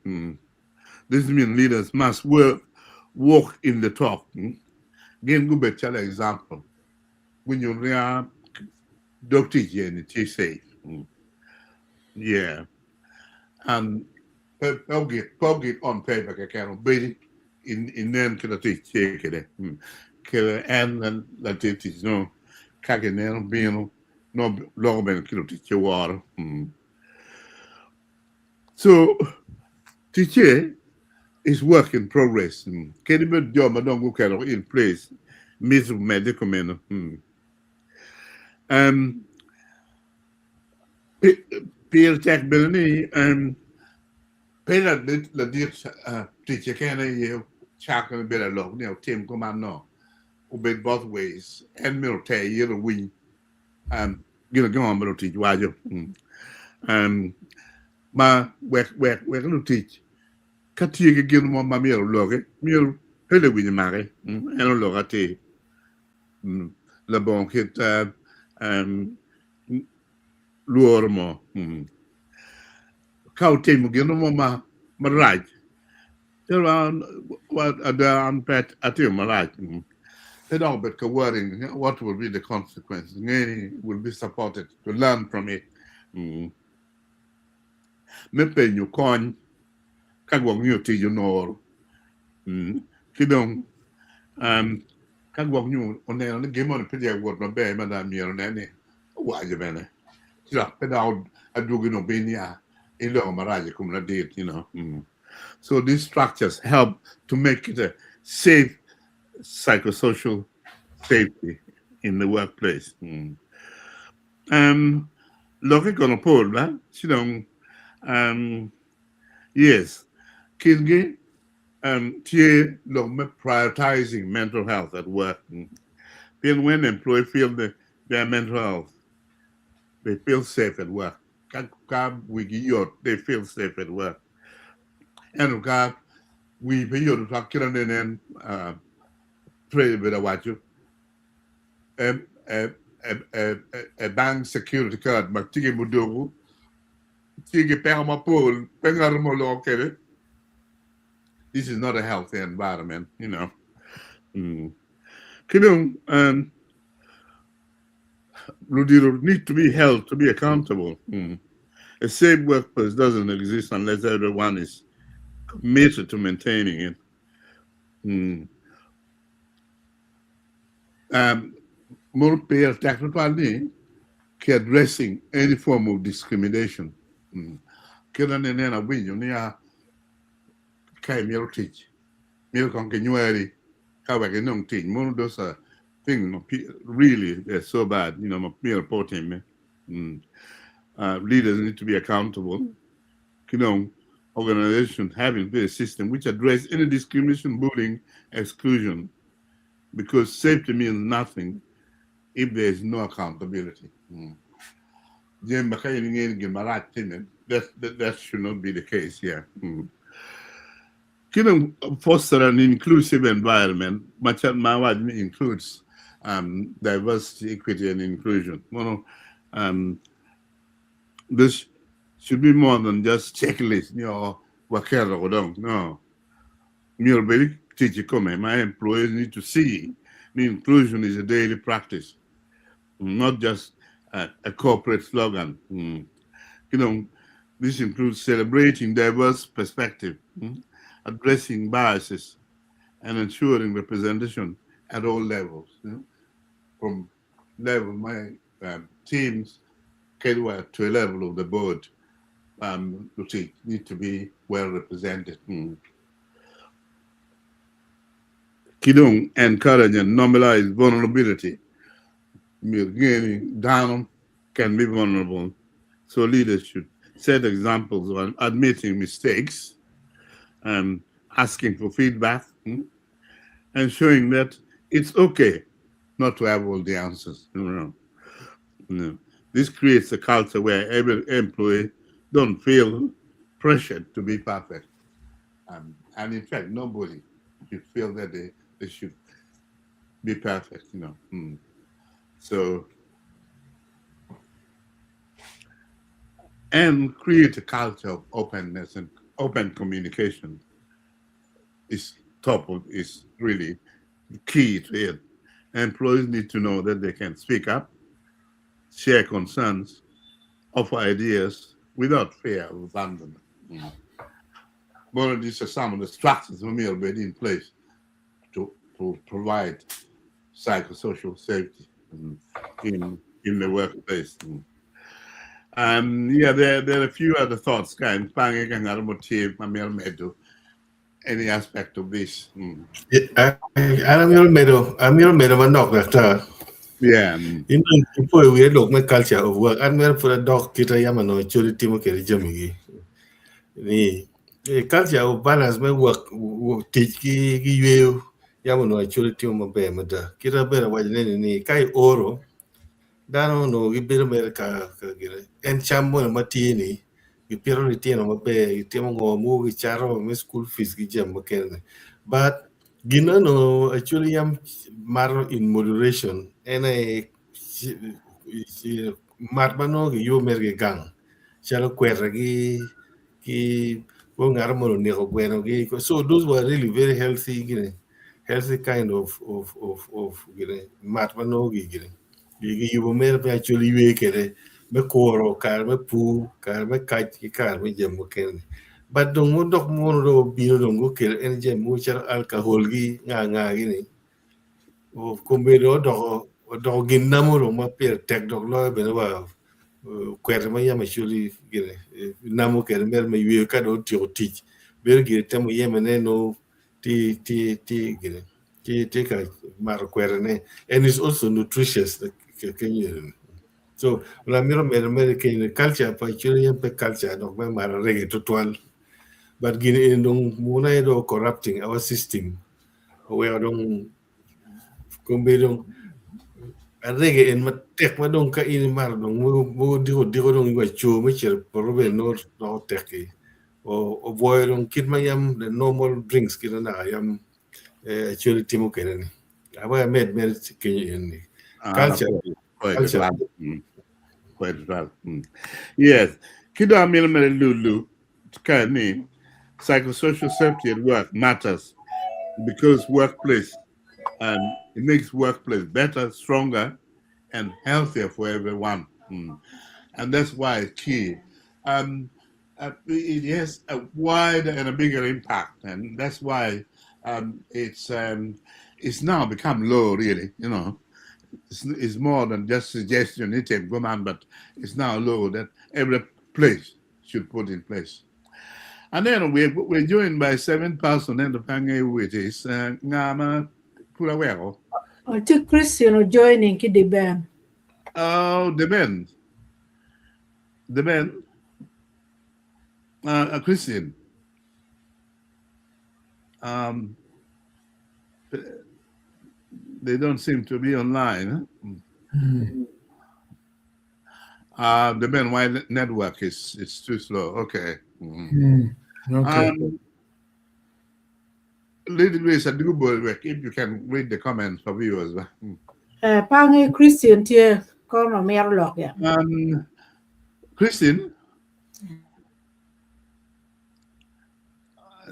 this means leaders must work walk in the talk gin gubed calo example gunyut ni dog tic eni tye safe yeah and. Pe pe ogik pe ogik on paper keken obedi inen kit ma tic tye kwede. Kede en latin tic nongo ka kineno bino nongo loko bene ki lutic ci woro. So ticce is work in progress. Kadi bed jo ma dong guketo in place mito medde kumeno. Pire tek bene ni pe ladit ticce kene aye cako me bedo alok ni otim kuman no, obed both ways. En myero oter ite owiny gin ango ma lutic waco ma wek lutic ka tye ki gin mo ma myero oloki myero pe lewic omaki en olok atir labongo kit lworo mo. Ka otimo gin mo marac, ada an pe atimo marac, pe dok obed ka worrying what will be the consequence, nge ni will be supported to learn from it. Me penyo kony ka gwok nyo tic onoro ki dong ka gwok nyo oneno ni gin moni pe tye ka wot maber mada myero onen ni owaco bene ci dok pe dok adwogi ni obin ya iloko marac i kom ladit you know. So these structures help to make it a safe psychosocial safety in the workplace. Lokke kono pol ba ci dong yes kingi tye lok me prioritizing mental health at work pien when employee feel their mental health they feel safe at work ka wigi yot they feel safe at work ento ka wii pe yot tutwal kit ma nen Fred obedo awaco e bank security guard ma tye ki muduku tye ki peko mapol pe ngat mo loko kwede this is not a healthy environment you know ki dong ludito need to be held to be accountable a safe workplace doesn't exist unless everyone is committed to maintaining it. Mono pire tek tutwal ni ki addressing any form of discrimination. Kit ma nene awinyo niya ka imito tic myero kong kinyweri ka wek inong tic mono those are things ma really they're so bad you know ma myero pe otimme. Leaders need to be accountable ki dong organization having a system which address any discrimination, bullying, exclusion because safety means nothing if there is no accountability. Jami ma ka in ingeyo ni gin marac timme, that should not be the case here. Ki dong foster an inclusive environment ma awaco ni includes diversity, equity and inclusion. Mono this should be more than just checklist nyo waketo ko dong no. Myero obed tic i kome ma employees need to see ni inclusion is a daily practice not just a corporate slogan. Ki dong this includes celebrating diverse perspective, addressing biases and ensuring representation at all levels, from level ma teams kadi wa to a level of the board lutic need to be well represented. Ki dong encourage and normalize vulnerability myero ginge ni dano can be vulnerable so leaders should set examples of admitting mistakes and asking for feedback and showing that it's okay not to have all the answers. You know. This creates a culture where every employee don't feel pressured to be perfect. And in fact, nobody should feel that they should be perfect, you know. So, and create a culture of openness and open communication is top of, is really key to it. Employees need to know that they can speak up, share concerns, offer ideas without fear of abandonment. One of these are some of the structures ma myero obed in place to to provide psychosocial safety in in the workplace. Yeah, there are a few other thoughts kind pange ka ngat mo tye ma myero medo any aspect of this. An amito medo amito medo manok daktar. Yeah. In ipoyo wiya lok me culture of work an mere pud adok kita yam onongo Acholi timo kwede jamigi ni culture of balance me work tic ki yweyo yam onongo Acholi timo maber mada kita bene awaco neni ni ka ioro dano onongo gibedo mere ka gine en cam moni ma tye ni gipito litino maber gitimo ngo mogo gicato me school fees ki jami mukene but gin ma onongo Acholi yam mato in moderation en aye mat ma nongo giyubo mere ki gang calo kwetagi ki kong ngat moni oneko gwenogi so those were really very healthy gini healthy kind of of of of gini mat ma nongo gini giyubo mere me Acholi ywe kwede me kuro kare me pur kare me kac ki kare me jami mukene but dong dok mono dong obino dong gukelo en jami mogo calo alcohol gi nga nga gini kombeddi odoko odoko gin namo dong ma pire tek dok loyo bene wa kwete ma yam Acholi gini namo kwede mere me yweyo ka dong otyeko tic bedo gire temo yemene nongo tye tye tye gini tye tye ka mato kwetene and it's also nutritious so amito medo mere keny culture pa Acholi en pe culture dok me mato arege tutwal but gini eni dong munu aye dong corrupting our system oweko dong kombeddi dong arege en matek ma dong ka in imato dong mogo odiko odiko dong iwaco coo me cito i poto bene nongo doko tekki obwoyo dong kit ma yam the normal drinks kit ma naka yam Acholi timo kwede ni wek amed mere kenyo eni culture culture Yes. Ki dong amito mere lulu ka ni psychosocial safety at work matters because workplace it makes workplace better, stronger, and healthier for everyone. And that's why it's key. It has a wider and a bigger impact, and that's why it's now become law, really. You know, it's more than just suggestion, it but it's now law that every place should put in place. And then we're joined by 7 person in the pange which is Ngama Pulawero. Tye Christian joining ki di Ben. Oh, the Ben. The Ben. A Christian. They don't seem to be online. The Ben White network is too slow. Okay. Okay. Lady Grace, I do if you can read the comments for viewers. Pange Christian tye kono mito lok ya. Christine?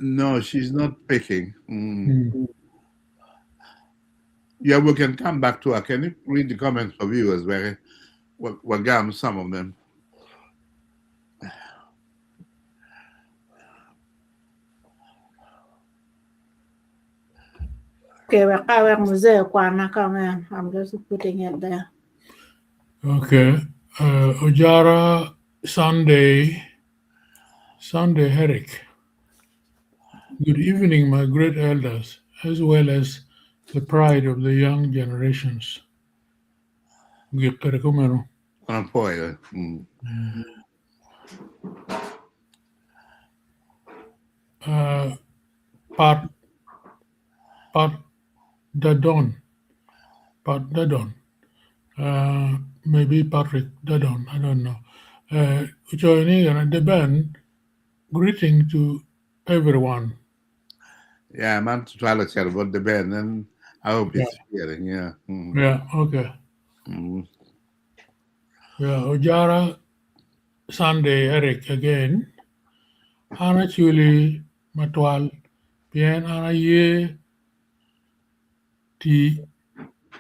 No, she's not picking. Yeah, we can come back to her. Can you read the comments for viewers? Where we got some of them. Okay, wek ka wek muzee kwana comment. I'm just putting it there. Okay. Ojara Sunday, Sunday Herrick. Good evening, my great elders, as well as the pride of the young generations. Gikere kumeno. Apoyo. Pat Dadon. Pat Dadon. Maybe Patrick Dadon, I don't know. Joining the band, greeting to everyone. Yeah, man, to try to chat about the band, and I hope he's hearing. Yeah. Yeah, okay. Yeah, Ojara Sunday Eric again. An Acholi matwal pien an aye ti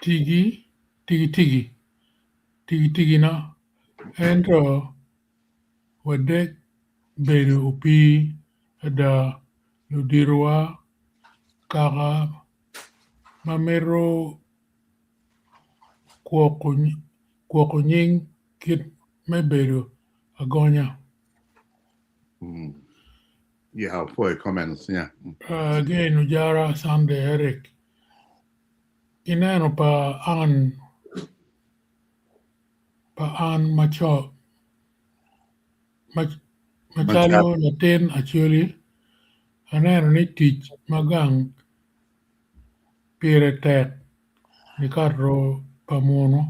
tigi tigi tigi tigi tigi na ento wadek bedo opii ada. Luditowa kaka ma mito gwoko nying kit me bedo agonya. Yeah, for comments, yeah. Again, Ojara Sunday Eric. Ineno pa an pa an maco macalo latin Acholi aneno ni tic ma gang pire tek nikato pa munu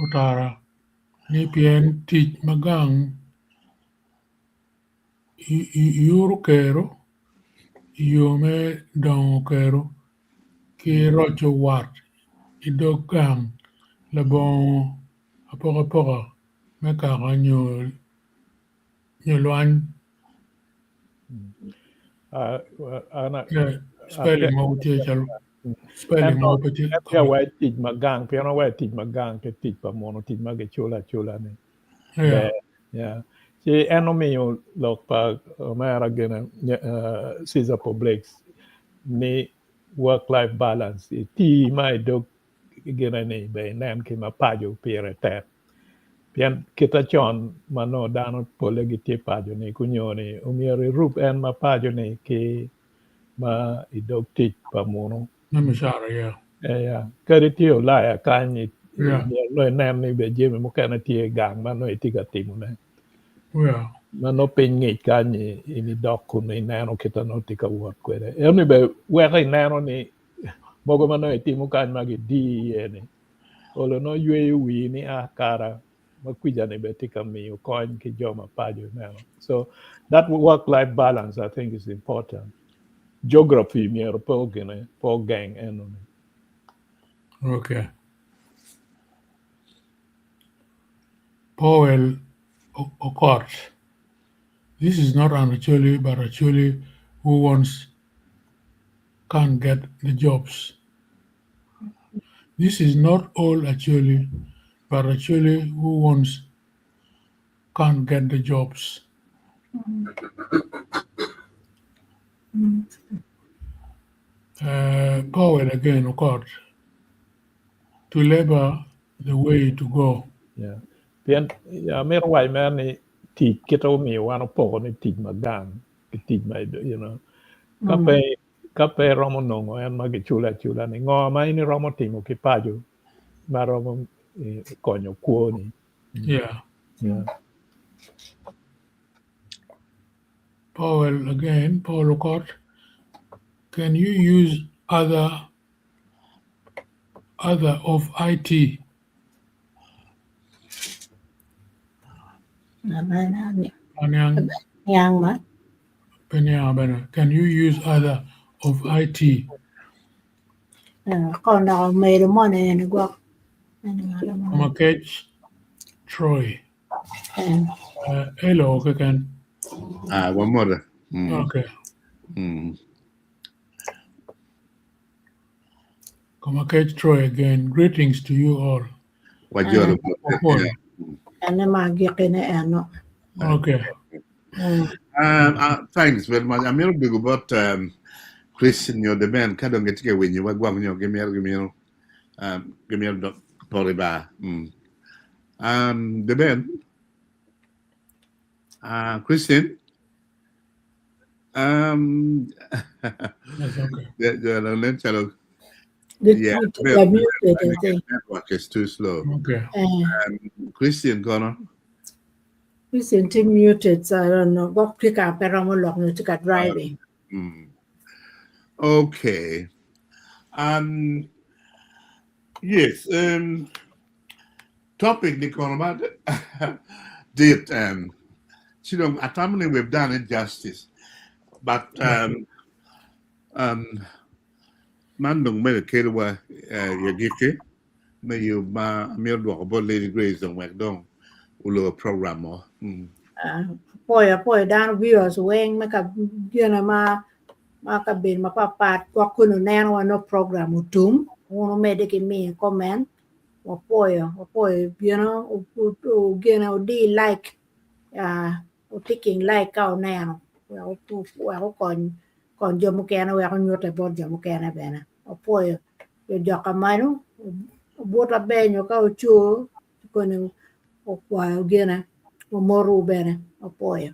otara ni pien tic ma gang yuru kero i yo me dongo kero ki roco wat i dog gang labongo apokapoka me kaka nyo lwany. Spelling mogo tye calo spelling mogo pe tye. Ento awaco tic ma gang pien awaco tic ma gang ki tic pa muno tic ma giculo acula ni. Yeah. Ci en omiyo lok pa omera gine Caesar Publix ni work life balance iti ma idog gine ni be inen ki ma paco pire tek. Pien kita con ma nongo dano pole gitye paco ni kunyo ni omyero irub en ma paco ni ki ma i dog tic pa munu. Me mucara, yeah. Yeah. Kadi tye Ulaya kany, myero nongo inen ni be jami mukene tye i gang ma nongo itye ka timone. Yeah. Ma nongo piny ngic kany in idok kun ineno kita nongo tye ka wot kwede. Eno be weko ineno ni mogo ma nongo itimo kany ma gidii iye ni olo nongo yweyo wii ni a kara ma kwica ni be tye ka miyo kony ki jo ma paco ineno. So that work life balance I think is important. Geography myero pe ogine pe ogeng eno ni. Okay. Powell Okot. This is not an Acholi, but Acholi who wants can't get the jobs. This is not all Acholi, but Acholi who wants can't get the jobs. Powell again, Okot. To labor the way to go. Yeah. Pien amito waco mere ni tic kite omiyo wan opoko ni tic ma gang ki tic ma you know ka pe ka pe iromo nongo en ma giculo acula ni ngo ma in iromo timo ki paco ma romo konyo kwoni. Yeah. Yeah. Powell again, Paul Okot. Can you use other other of IT? Anyang Niang ma. Penya bene. Can you use other of IT? Kon dok omedo moni eni gwok. Makech Troy. Hello keken. Ah, one more. Okay. Kamakech Troy again. Greetings to you all. Wajolo. Opol. Ene ma agikine eno. Okay. Thanks very much. Amiro dugo bot Christian nyo the man ka dong gitye ka winyo wa gwok nyo gimito gimito gimito dok poto i bar. The man Christian That's okay. the nen calo The, yeah, the muted, I think. network is too slow. Okay. Christian kono Christian tye muted, so I don't know. Gwok tye ka pe romo lok nyo tye ka driving. Okay. Yes, topic ni kono ma dit ci dong atamo ni we've done it justice but man dong mere kelo wa i agikki me yub ma amito dwoko bot Lady Grace dong wek dong olubo program mo. Apoyo apoyo dano viewers weng me ka gine ma ma kabedo mapapat gwok kunu neno wa nongo program otum wun omedde ki miyo comment wapoyo wapoyo bino gine odi like ticking like ka oneno wek okony kony jo mukene wek onyute bot jo mukene bene. Opwoyo jo jok amalo obut aber nyo ka ocoo koni okwayo gine omotowu bene opwoyo.